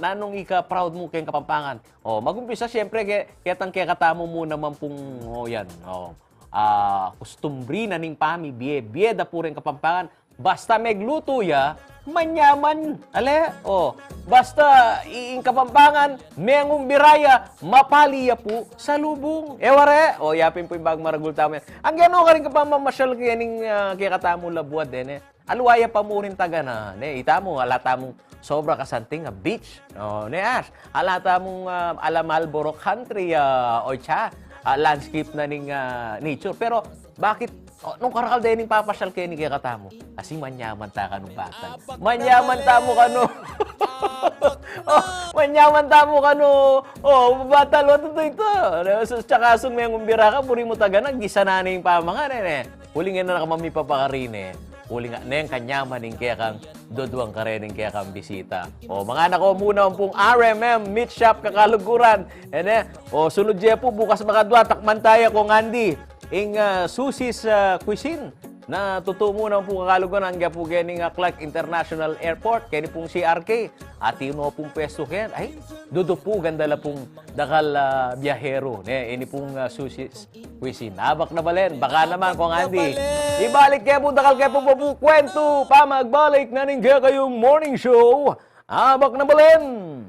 nanung ika proud mu keng Kapampangan. O, magumpisa, siyempre, ke-, ketang kekatamu mu naman pung, o, yan, o. Ah, kustumbri na ning pamibie-bie da pu reng Kapampangan. Basta meglutu ya, manyaman. Ale, o, basta i-, ing Kapampangan, mengumbira ya, mapali ya pu salubung. E ware, o, yapin pu ing bagmaragul tamu yan. Anggang no karin ka pamamasyal kening, ah, kekatamu labuad, e ne. Aliwa ya pa mu rin taga na, ne, itamu, ala tamung sobra kasanting a beach. O, ne, as, ala tamung, ah, ala Marlborough Country, ah, o, tsa, ah, landscape na ning, ah, nature. Pero, bakit, o, nung karakal da ning papasyal keni kekatamu? Kasi manyaman ta kanu, batal. Manyaman tamu kanu. O, manyaman tamu kanu. O, batal, o, tutu ita. Tsaka sung mengumbira ka, buri mu taga na, gisa na ning pamangan, e ne. Uling e na naman mipapakari ne. Uling neng kanyaman ing kekang duduang kareng kekang bisita. O, manganak ko muna pung R M M Meat Shop, kakaluguran. E ne? O, sunud ye pu, bukas makadwa, takman taya, Kong Andy, ing, ah, Susie's, ah, Cuisine. Na tutu mu naman pu, kakaluguran, angga pu kening, ah, Clark International Airport, keni pung C R K. Atiu no pung pwestu ken, ay, dudupugan da la pung dakal, ah, biyaheru, ne, ini pung, ah, Susie's Cuisine. Abak na balen, baka naman, Kong Andy. Ibalik ke pu, dakal ke pu, pu, kwentu, pamagbalik na ning kekayung morning show. Abak na balen.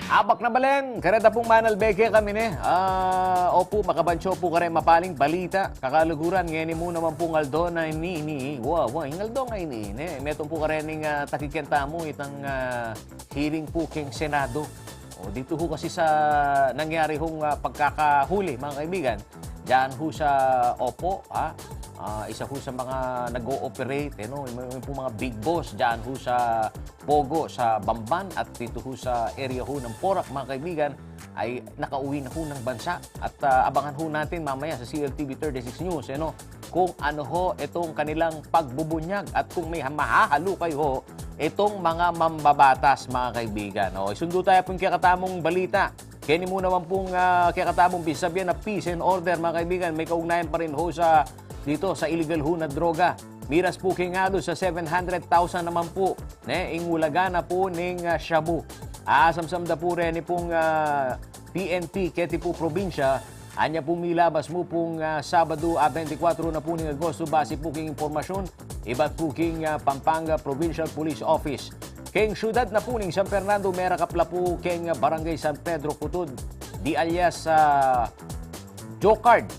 Abak na balen, kareta pung manalbe kekami ne. Ah, opu, makabansyo pu kare mapaling balita. Kakaluguran, ngeni mu naman pung aldo na ini, ini, wa, wa, ing aldo nga ini, ne. Metung pu kare ning, ah, takiken tamu, itang, ah, hearing pu keng Senado. O, ditu hu kasi sa nangyari hung, ah, pagkakahuli, mga kaibigan. Diyan hu sa Oppo, ha? Ah, isa hu sa mga nag-o-operate, eh, no? Yung, yung pong mga big boss, diyan hu sa Pogo, sa Bamban, at dito hu sa area hu ng Porac, mga kaibigan, ay nakauwi na hu ng bansa. At, ah, abangan hu natin mamaya sa C L T V thirty-six News, eh, no? Kung ano ho itong kanilang pagbubunyag at kung may ha-, mahahalukay ho itong mga mambabatas, mga kaibigan. O, isundo tayo pung kekatamung balita. Keni mu naman pung, ah, kekatamung bisabyan na peace and order, mga kaibigan. May kaugnayan pa rin ho sa, dito, sa illegal ho na droga. Miras pu keng adusa seven hundred thousand naman pu, ne, ing ulaga na pu ning, ah, shabu. Asamsam da pu reni pung, ah, P N P keti pu probinsya. Anya pu milabas mu pung, ah, Sabado, ah, twenty-four na pu ning Agosto, base pu king impormasyun ibat pu king, ah, Pampanga Provincial Police Office. Keng syudad na pu ning San Fernando, merakap la pu keng, ah, Barangay San Pedro Cutud, di alias, ah, Jocard,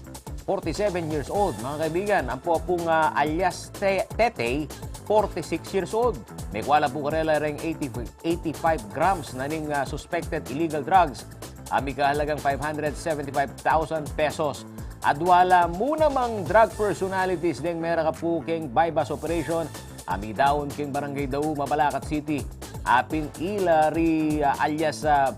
forty-seven years old, mga kaibigan. Ampo pung, ah, alias Te-, Tetey, forty-six years old. Mekua la pu karela reng eighty, eighty-five grams na ning, ah, suspected illegal drugs a mikahalagang five hundred seventy-five thousand pesos. Adwa la mu namang drug personalities deng merakap pu keng buy-bust operation a midaun keng Barangay Dau, Mabalacat City. Apin ila ri, ah, alias, ah,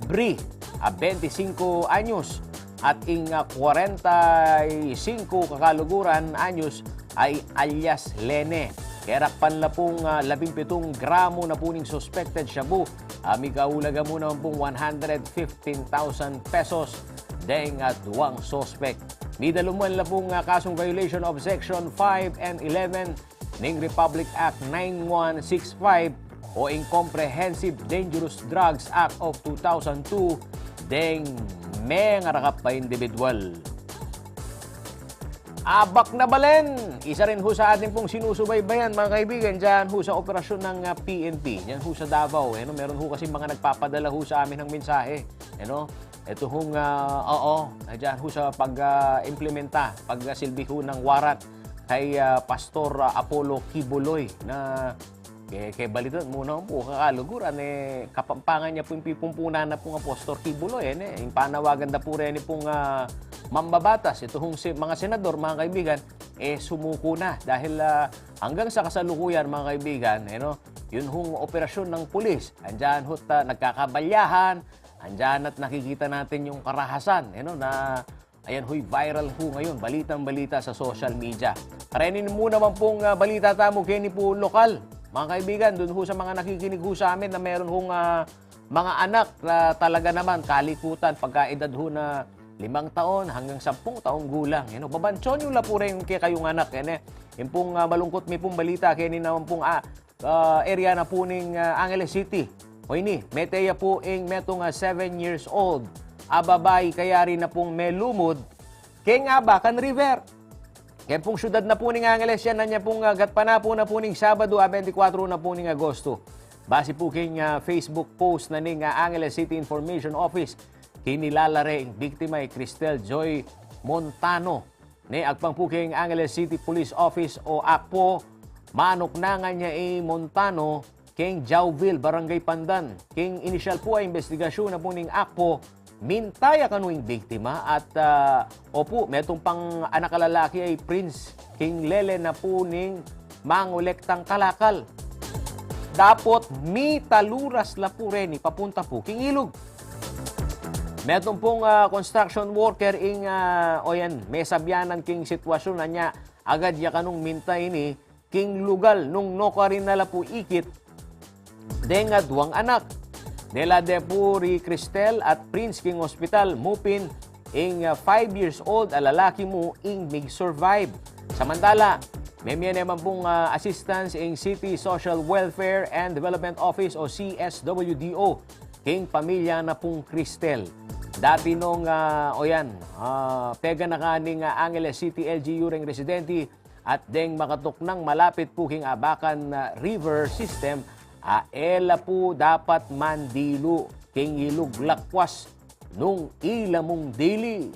Bri, ah, twenty-five anyos, at ing, ah, kwarenta y singko kakaluguran anyos ay alias Lene. Kerapan la pung, ah, labing pitung gramo na pu ning suspected shabu. Ah, mikaulaga mu naman pung one hundred fifteen thousand pesos deng, ah, duang suspect. Midaluman la pung, ah, kasung violation of Section five and eleven ning Republic Act nine one six five o ing Comprehensive Dangerous Drugs Act of two thousand two deng mengarakap a individual. Abak na balen! Isa rin ho sa atin pong sinusubaybayan, mga kaibigan, dyan ho sa operasyon ng, ah, P N P, dyan ho sa Davao. Eh, no? Meron ho kasi mga nagpapadala ho sa amin ng mensahe. Eh, no? Ito hong, ah, oo, dyan ho sa pag, ah, implementa, pagsilbi ho ng warrant kay, ah, Pastor, ah, Apollo Kibuloy na ke, ke balitan mu na pu, kakaluguran, eh, Kapampangan ya pu ing pipumpunan na pung Apostol Kibuloy, eh, ne? Ing panawagan da pu reni pung, ah, mambabatas, ito hong si-, mga senador, mga kaibigan, eh, sumuko na. Dahil, ah, hanggang sa kasalukuyan, mga kaibigan, eh, no, yun hong operasyon ng pulis. Andyan ho't, ah, nagkakabalyahan, andyan at nakikita natin yung karahasan, eh, no, na ayan ho'y viral ho ngayon, balitang-balita sa social media. Kareni mu naman pung, ah, balita tamu keni pu lokal. Mga kaibigan, dun ho sa mga nakikinig ho sa amin na meron hong, ah, mga anak na talaga naman kalikutan pagkaedad ho na limang taon hanggang sampung taong gulang. Yan ho, babansuan yu la pu rin kekayung anak, yan eh. Yan pung, ah, malungkot mi pung balita keni naman pung, ah, ah, area na pu ning, ah, Angeles City. O ini, mete ya pu ing metung a seven years old a babai kayari na pung melumud keng Abacan River. Keng pung syudad na pu ning Angeles yan, anya pung, ah, gatpanapun na pu ning Sabado, ah, twenty-four na pu ning Agosto. Base pu keng, ah, Facebook post na ning, ah, Angeles City Information Office, kinilala re ing biktima i Cristel Joy Montano. Ne, agpang pu keng Angeles City Police Office o ACPO, manuknangan ya i Montano keng Jauville, Barangay Pandan. Keng inisyal pu a imbestigasyun na pu ning ACPO, minta ya kanu ing biktima at, ah, opu, metung pang anak a lalaki a i Prince, keng lele na pu ning mangolektang kalakal. Dapot mitaluras la pu reni papunta pu keng ilug. Metung pung, ah, construction worker ing, ah, o yan, mesabyanan keng sitwasyun, anya agad ya kanung minta ini keng lugal nung nukarin na la pu ikit deng aduang anak. Dela de pu ri Cristel at Prince keng ospital, mupin ing, ah, five years old a lalaki mu ing mig-survive. Samantala, memie naman pung, ah, assistance ing City Social Welfare and Development Office o C S W D O keng pamilya na pung Cristel. Dati nung, ah, o yan, ah, peganakan ning, ah, Angeles City L G U reng residente at deng makatuknang malapit pu keng Abacan, ah, River System, a e la pu dapat mandilu. king ilug lakwas nung ila mung dili.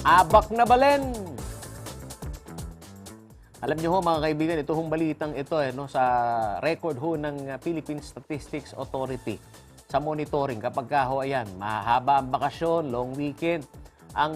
Abak na balen! Alam niyo ho, mga kaibigan, ito hong balitang ito, eh, no, sa record ho ng, ah, Philippine Statistics Authority. Sa monitoring, kapag ka ho, ayan, mahaba ang bakasyon, long weekend, ang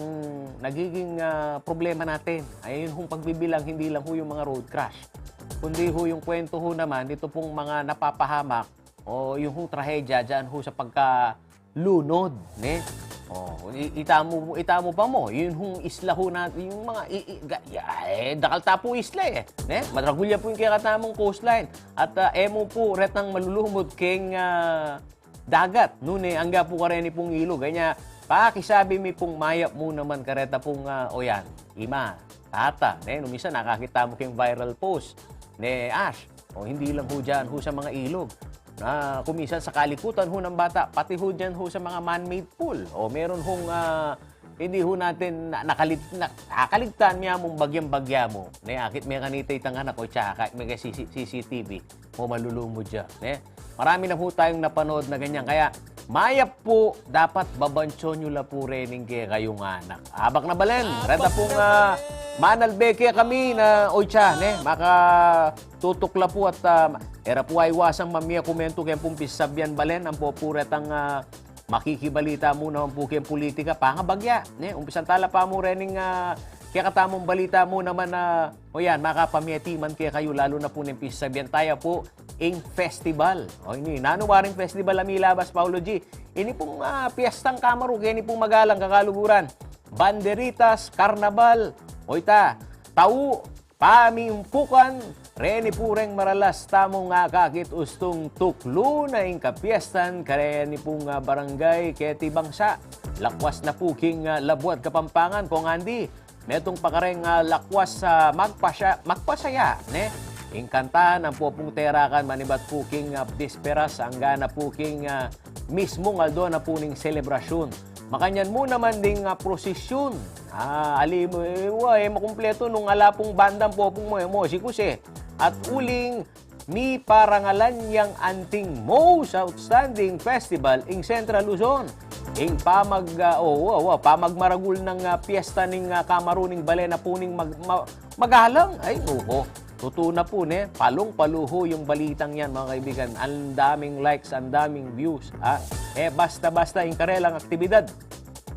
nagiging, ah, problema natin ay yung hong pagbibilang, hindi lang ho yung mga road crash, kundi ho yung kwento ho naman, ito pong mga napapahamak o yung hong trahedya dyan ho sa pagkalunod, ne? O, i-, ita mo, ita mo pa mo, yun hong isla ho natin, yung mga, i-, i-, ga-, ya, eh, dakal ta pung isla, eh, ne? Madragul ya pu yung kekatamung coastline. At, ah, e mu pu retang malulumud keng, ah, dagat, nune angga pu kareni pung ilug. Kanya, pakisabi mi pung mayap mu naman kareta pung, ah, o yan, ima, tata, ne? Nung minsan nakakita mu keng viral post, ne, Ash, o hindi lang ho dyan ho sa mga ilug. Na kuminsan sa kalikutan ho ng bata, pati ho dyan ho sa mga man-made pool. O meron hong, ah, hindi ho natin na, nakalig-, na, nakaligtan niya mong bagyang-bagya mo. Ne, akit me kanita itang anak ko, tsaka me ka C C, C C T V. O malulumud ya, ne? Marami na ho tayong napanood na ganyan. Kaya, mayap pu, dapat babansyon nyo la pu rening kekayung anak. Abak na balen, reta pung, ah, manalbe kekami na, o itsa, ne? Makatutukla pu at, ah, e ra pu aiwasang mamie kumentu keng pung pisasabian balen, ampo pu retang, ah, makikibalita mu naman pu keng pulitika, pangabagya, ne? Umpisan tala pa mu rening, ah, kekatamung balita mu naman na, o yan, makapamie timan kekayu, lalu na pu neng pisasabian taya pu, ing festival. O ini, nanu waring festival a milabas, Paolo G? Ini pung, ah, piyestang kamaru, keni pung magalang kakaluguran. Banderitas, karnabal, o ita, tau, pamimpukan, reni pu reng maralas tamung akakit ustung tuklu na ing kapiestan kareni pung, ah, barangay keti bangsa. Lakwas na pu king, ah, Labuad, Kapampangan, Kong Andy. Metung pa kareng, ah, lakwas, ah, magpasya-, magpasaya, ne? Ing kantan, ampo pung terakan, manibat pu king, ah, bisperas, angga na pu king, ah, mismung aldo na pu ning selebrasyun. Makanyan mu naman ding, ah, prosesyun. Ah, ali mu, e, wa, e makumpleto nung ala pung banda, ampo pung mo, e, musikus, e. At uling miparangalan yang anting most outstanding festival ing Central Luzon. Ing pamag-, ah, o, wa, wa, pamagmaragul nang, ah, piyesta ning, ah, kamaru ning balen a pu ning mag-, ma-, magalang. Ay, oho. Tutu na pu, ne? Palung-palu ho yung balitang yan, mga kaibigan. Ang daming likes, ang daming views, ha? E basta-basta ing karelang aktibidad.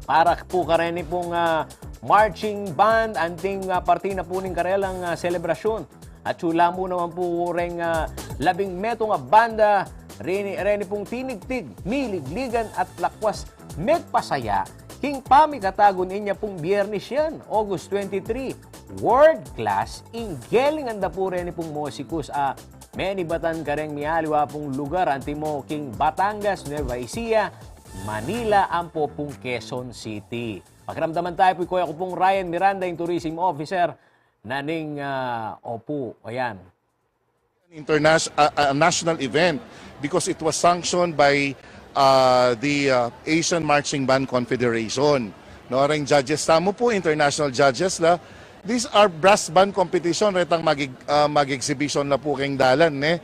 Para pu kareni pung, ah, marching band, anting, ah, parti na pu ning karelang, ah, selebrasyun. At sula mu naman pu reng, ah, labing metung a banda, reni, reni pung tinigtig, miligligan at lakwas megpasaya king pamikatagun inya pung Biyernes yan, August twenty-three. World class ing gelingan da pu reni pung musikus a menibatan kareng mialiwa pung lugar, antimo king Batangas, Nueva Ecija, Manila, ampo pung Quezon City. Pakiramdaman tayu pu, kuya ku pung Ryan Miranda, ing tourism officer na ning, ah, opu, ayan. An internas-, a, a national event because it was sanctioned by, uh, the, uh, Asian Marching Band Confederation. No, reng judges tamu pu, international judges la. These are brass band competition, retang mag-, uh, mag-exhibition la pu keng dalan, ne?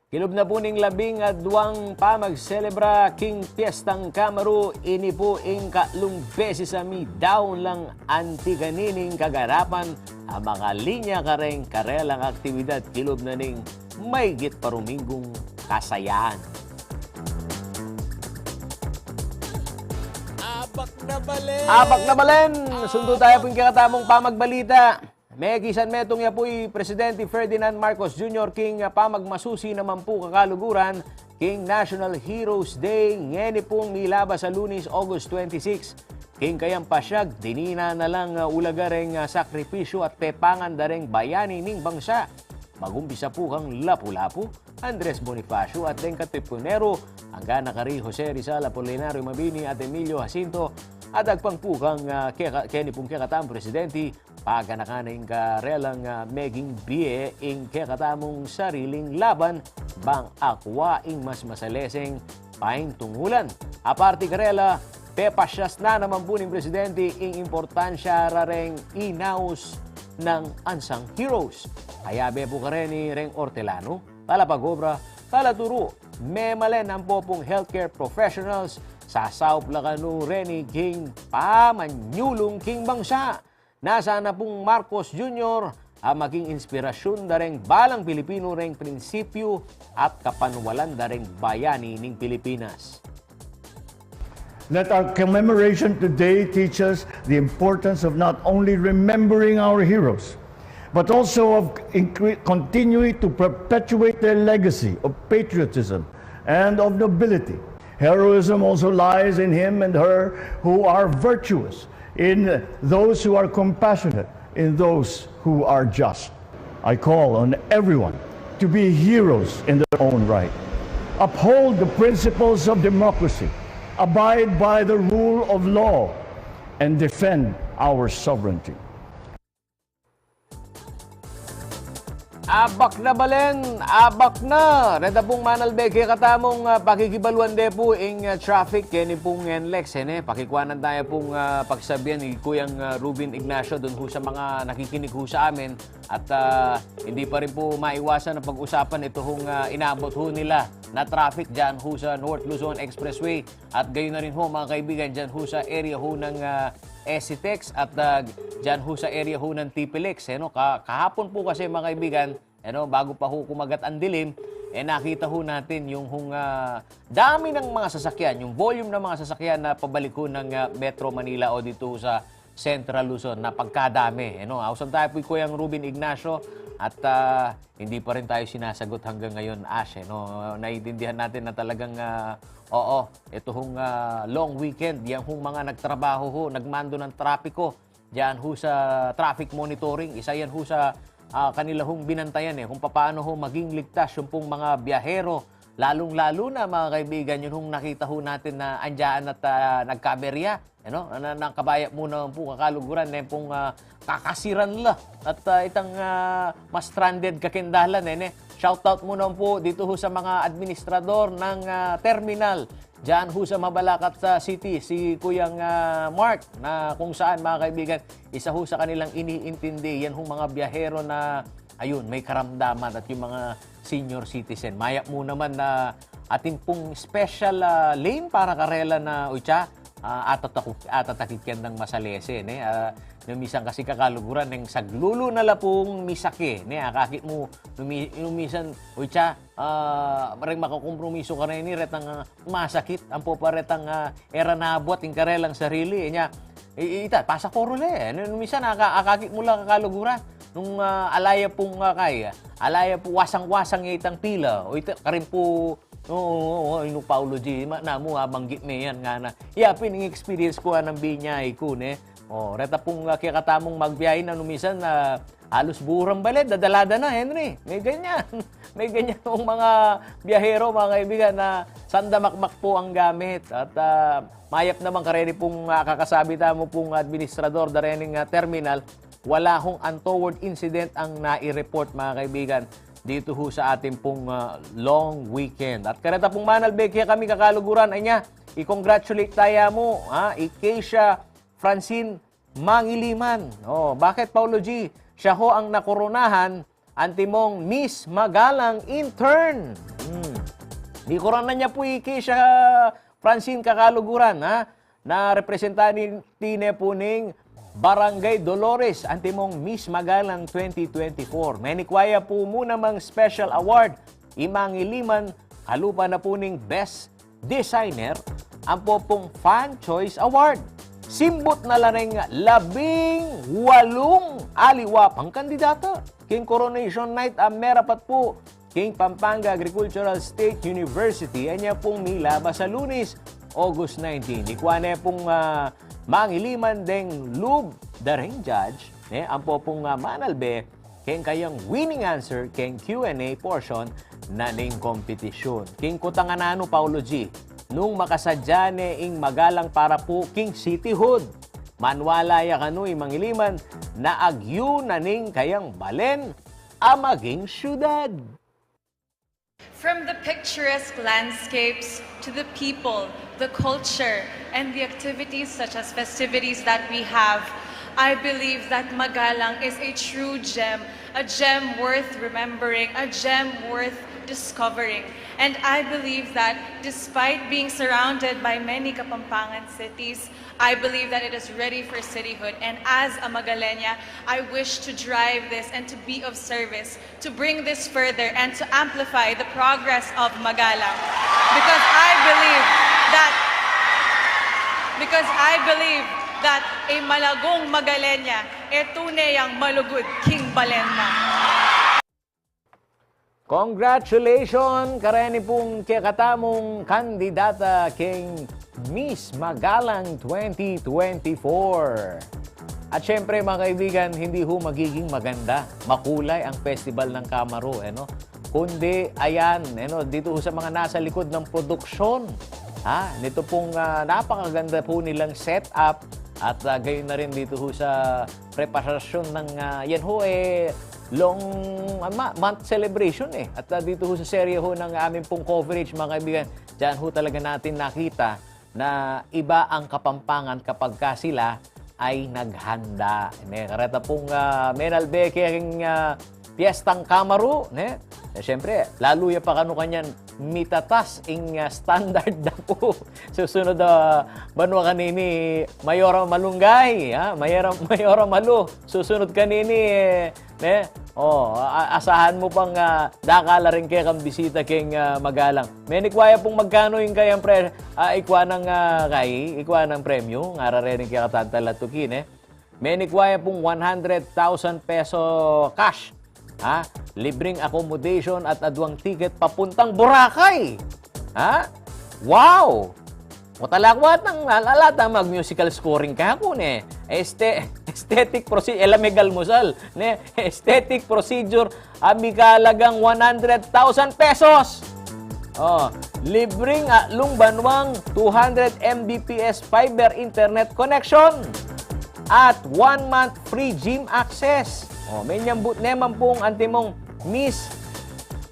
Kilub na pu ning labing adwang pamagselebra king Piestang Kamaru, ini pu ing katlung beses a midaun lang anti kanining kaganapan a makalinya kareng karelang aktibidad kilub na ning maygit pa ruminggung kasayaan. Abak na balen! Abak na balen! Sundu taya pu ing kekatamung pamagbalita. Mekisan metung ya pu i Presidente Ferdinand Marcos Junior king, ah, pamagmasusi naman pu kakaluguran king National Heroes Day, ngeni pung milabas a Lunes, August twenty-six. King kayang pasyag, dinina na lang, ah, ulaga reng, ah, sakripisyu at pepangan da reng bayani ning bangsa. Magumpisa pu kang Lapu-Lapu, Andres Bonifacio at deng katipunero, angga na kari Jose Rizal, Apolinario Mabini at Emilio Jacinto, at agpang pu kang, ah, keka-, keni pung kekatamung presidente, paganakan na ing karelang, ah, meging bie ing kekatamung sariling laban, bang akua ing mas masaleseng paintungulan. Aparte karela, pepasyas na naman pu ning presidente ing importansya ra reng inaus nang unsung heroes. Kayabe pu kareni reng ortelanu, talapagobra, talaturu, memalen ampo pung healthcare professionals, sasaup la kanu reni king pamanyulung king bangsa. Nasa na pung Marcos Junior a maging inspirasyun da reng balang Pilipinu reng prinsipyu at kapanwalan da reng bayani ning Pilipinas. Let our commemoration today teach us the importance of not only remembering our heroes, but also of incre- continuing to perpetuate their legacy of patriotism and of nobility. Heroism also lies in him and her who are virtuous, in those who are compassionate, in those who are just. I call on everyone to be heroes in their own right. Uphold the principles of democracy, abide by the rule of law, and defend our sovereignty. Abak na balen, abak na! Reta pung manalbe kekatamung ah, pakikibaluan de pu ing ah, traffic keni pung N L E X, hene. Pakikwanan taya pung ah, pakisabian ni Kuyang ah, Ruben Ignacio dun hu sa mga nakikinig hu sa amin. At ah, hindi pa rin po maiwasan na pag-usapan ito hung ah, inabot ho nila na traffic dyan ho sa North Luzon Expressway. At gayon na rin ho, mga kaibigan, dyan ho sa area ho ng ah, Esitex at ah, dyan ho sa area ho ng T P L X. Eh, no? Ka- kahapon po kasi, mga kaibigan, eh, no, bago pa ho kumagat ang dilim, eh, nakita ho natin yung hung, ah, dami ng mga sasakyan, yung volume ng mga sasakyan na pabalik ho ng ah, Metro Manila o dito ho sa Central Luzon na pagkadami. Eh, no? Ausan tayo po kay Kuyang Ruben Ignacio at ah, hindi pa rin tayo sinasagot hanggang ngayon, Ash. Eh, no? Naiintindihan natin na talagang, ah, oo, ito hong ah, long weekend, yang hong mga nagtrabaho ho, nagmando ng trapiko, diyan ho sa traffic monitoring, isa yan ho sa ah, kanila hong binantayan eh, kung paano ho maging ligtas yung pong mga biyahero, lalong-lalo na, mga kaibigan, yun hong nakita ho natin na andyaan at ah, nagkaberya, ano? Na, na, nakabayap muna po kakaluguran na yung pong ah, kakasiran la at ah, itang ah, mas stranded kakendalan eh, ne? Shout out muna po dito ho sa mga administrador ng ah, terminal diyan ho sa Mabalacat ah, City, si Kuyang ah, Mark, na kung saan, mga kaibigan, isa ho sa kanilang iniintindi yan hong mga biyahero na ayun, may karamdaman at yung mga senior citizen. Mayap mu naman na atin pung special ah, lane para karela na, uy, tsa, ah, atatakit, atatakit yan ng masalese, ne? Ah, nung misan kasi kakaluguran, neng saglulu na la pung misake, ne? Akakit mu, nung mi- nung misan, uy, tsa, ah, reng makakompromiso ka na ini, retang ah, masakit, ampo pa retang ah, era nabuat ing karelang sarili, eh, nya, i- ita, pasakoro le, eh. Nung misan, aka- akakit mu la kakaluguran, nung ah, alaya pung ah, kaya, alaya pu wasang-wasang ya itang pila, o ita, karin pu, oo, oo, oo, inu Paulo G, ma- namu, abanggit me yan, ngana. Ya pin ing experience ku, anang binyai ku, ne? O, reta pung ah, kekatamung magbiyahe na nung misan, ah, halos buran bale, dadala da na, Henry. May ganyan. May ganyan pong mga biyahero, mga kaibigan, na sandamakmak po ang gamit. At ah, mayap naman kareni pong ah, kakasabi tamu pung administrador da rening ah, terminal, wala hong untoward incident ang nai-report, mga kaibigan, dito ho sa atin pong ah, long weekend. At kareta pong manalbe kekami kakaluguran, anya, i-congratulate taya mu, ha, i Keisha Francine Mangiliman. Oh, bakit, Paulo G? Siya ho ang nakoronahan antimong Miss Magalang intern. Hmm. Di korona niya po i Keisha Francine kakaluguran, ha? Na representante ne po ning Barangay Dolores antimong Miss Magalang twenty twenty-four. Menikwa ya po mu namang special award i Mangiliman, kalupa na po ning Best Designer, ampo pung Fan Choice Award. Simbut na la ring labing walung aliwa pang kandidata king Coronation Night a merapat pu king Pampanga Agricultural State University, anya pung milaba sa Lunes, August nineteen. Ikwa ne pung ah, Mangiliman deng lub da reng judge, ne, ampo pung ah, manalbe keng kayang winning answer keng Q and A portion na ning kompetisyun. King kutang a nanu, Paulo G, nung makasadya ne ing Magalang para pu king cityhood. Manwala ya kanu i Mangiliman na agyu na ning kayang balen a maging syudad. From the picturesque landscapes to the people, the culture, and the activities such as festivities that we have, I believe that Magalang is a true gem, a gem worth remembering, a gem worth discovering. And I believe that despite being surrounded by many Kapampangan cities, I believe that it is ready for cityhood. And as a Magalena, I wish to drive this and to be of service, to bring this further and to amplify the progress of Magalang. Because I believe that, because I believe that a malagung Magalena, e tune yang malugud king balen na. Congratulations kareni pung kekatamung kandidata king Miss Magalang twenty twenty-four. At syempre, mga kaibigan, hindi ho magiging maganda, makulay ang Festival ng Kamaru, eh, no? Kundi, ayan, eh, no, dito ho sa mga nasa likod ng produksyon, ha, nito pong, ah, napakaganda po nilang setup at, ah, gayon na rin dito ho sa preparasyon ng, ah, yan ho, eh, long, ah, ma-, month celebration, eh. At, ah, dito ho sa serye ho ng amin pong coverage, mga kaibigan, diyan ho talaga natin nakita na iba ang Kapampangan kapag ka sila ay naghanda. Ne, kareta pung, ah, menalbe keng, ah, piyestang Kamaru, ne? Eh, syempre, lalu ya pa kanu kanyan mitatas ing, ah, standard na po. Susunod, ah, banwa kanini, Mayora Malunggay, ha? Mayora, Mayora Malu. Susunod kanini, eh, ne? O, a-, asahan mu pang, ah, dakal la ring kekang bisita keng, ah, Magalang. Menikwa ya pung magkanu ing kayang pre-, ah, ikwa nang, ah, kai, ikwa nang premyu, ngara reng kekatang talatuki, ne? Menikwa ya pung one hundred thousand peso cash, ha? Libreng accommodation at adwang ticket papuntang Boracay. Ha? Wow! O, talaga, watang, ala-, alata mag-musical scoring ka ku, ne? Este-, aesthetic proce-, e la me galmusal, ne? Aesthetic procedure, a mikalagang one hundred thousand pesos. O, libreng atlung banwang two hundred M B P S fiber internet connection at one month free gym access. O, menyambut ne man pung antimong Miss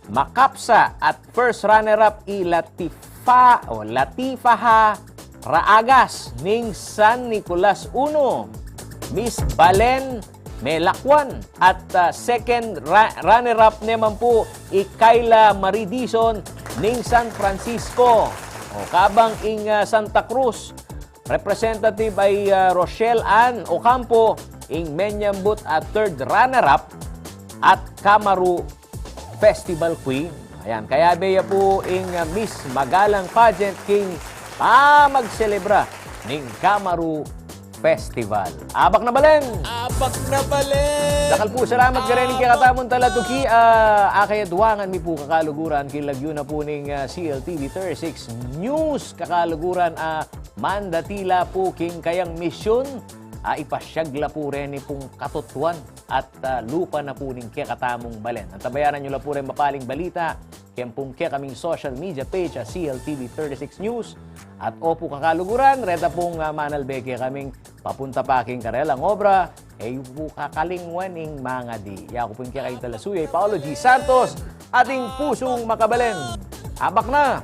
Makapsa at first runner-up i Latifa, o, Latifaha Raagas ning San Nicolas Uno, Miss Balen Melakwan, at, ah, second ra-, runner-up ne man pu i Kayla Marie Dizon ning San Francisco. O, kabang ing, ah, Santa Cruz representative ay, ah, Rochelle Ann Ocampo, ing menyambut a third runner-up at Kamaru Festival Queen. Ayan, kayabe ya pu ing, ah, Miss Magalang Pageant king pamagselebra ning Kamaru Festival. Abak na balen! Abak na balen! Dakal pu salamat kareng kekatamung talatuki, ah, akayadwangan mi pu kakaluguran, king lagyu na pu ning, ah, C L T V thirty-six News kakaluguran, ah, mandati la pu king kayang misyun, ah, ipasyag la pu reni pung katutuan at, ah, lupa na pu ning kekatamung balen. Antabayanan yu la pu reng mapaling balita keng pung kekaming social media page a C L T V thirty-six News. At opu kakaluguran, reta pung, ah, manalbe kekaming papunta pa king karelang obra, e yu pu kakalingwan ing mangadi. Yaku pu ing kekayung talasuyu, Paolo G Santos, ating pusung makabalen. Abak na!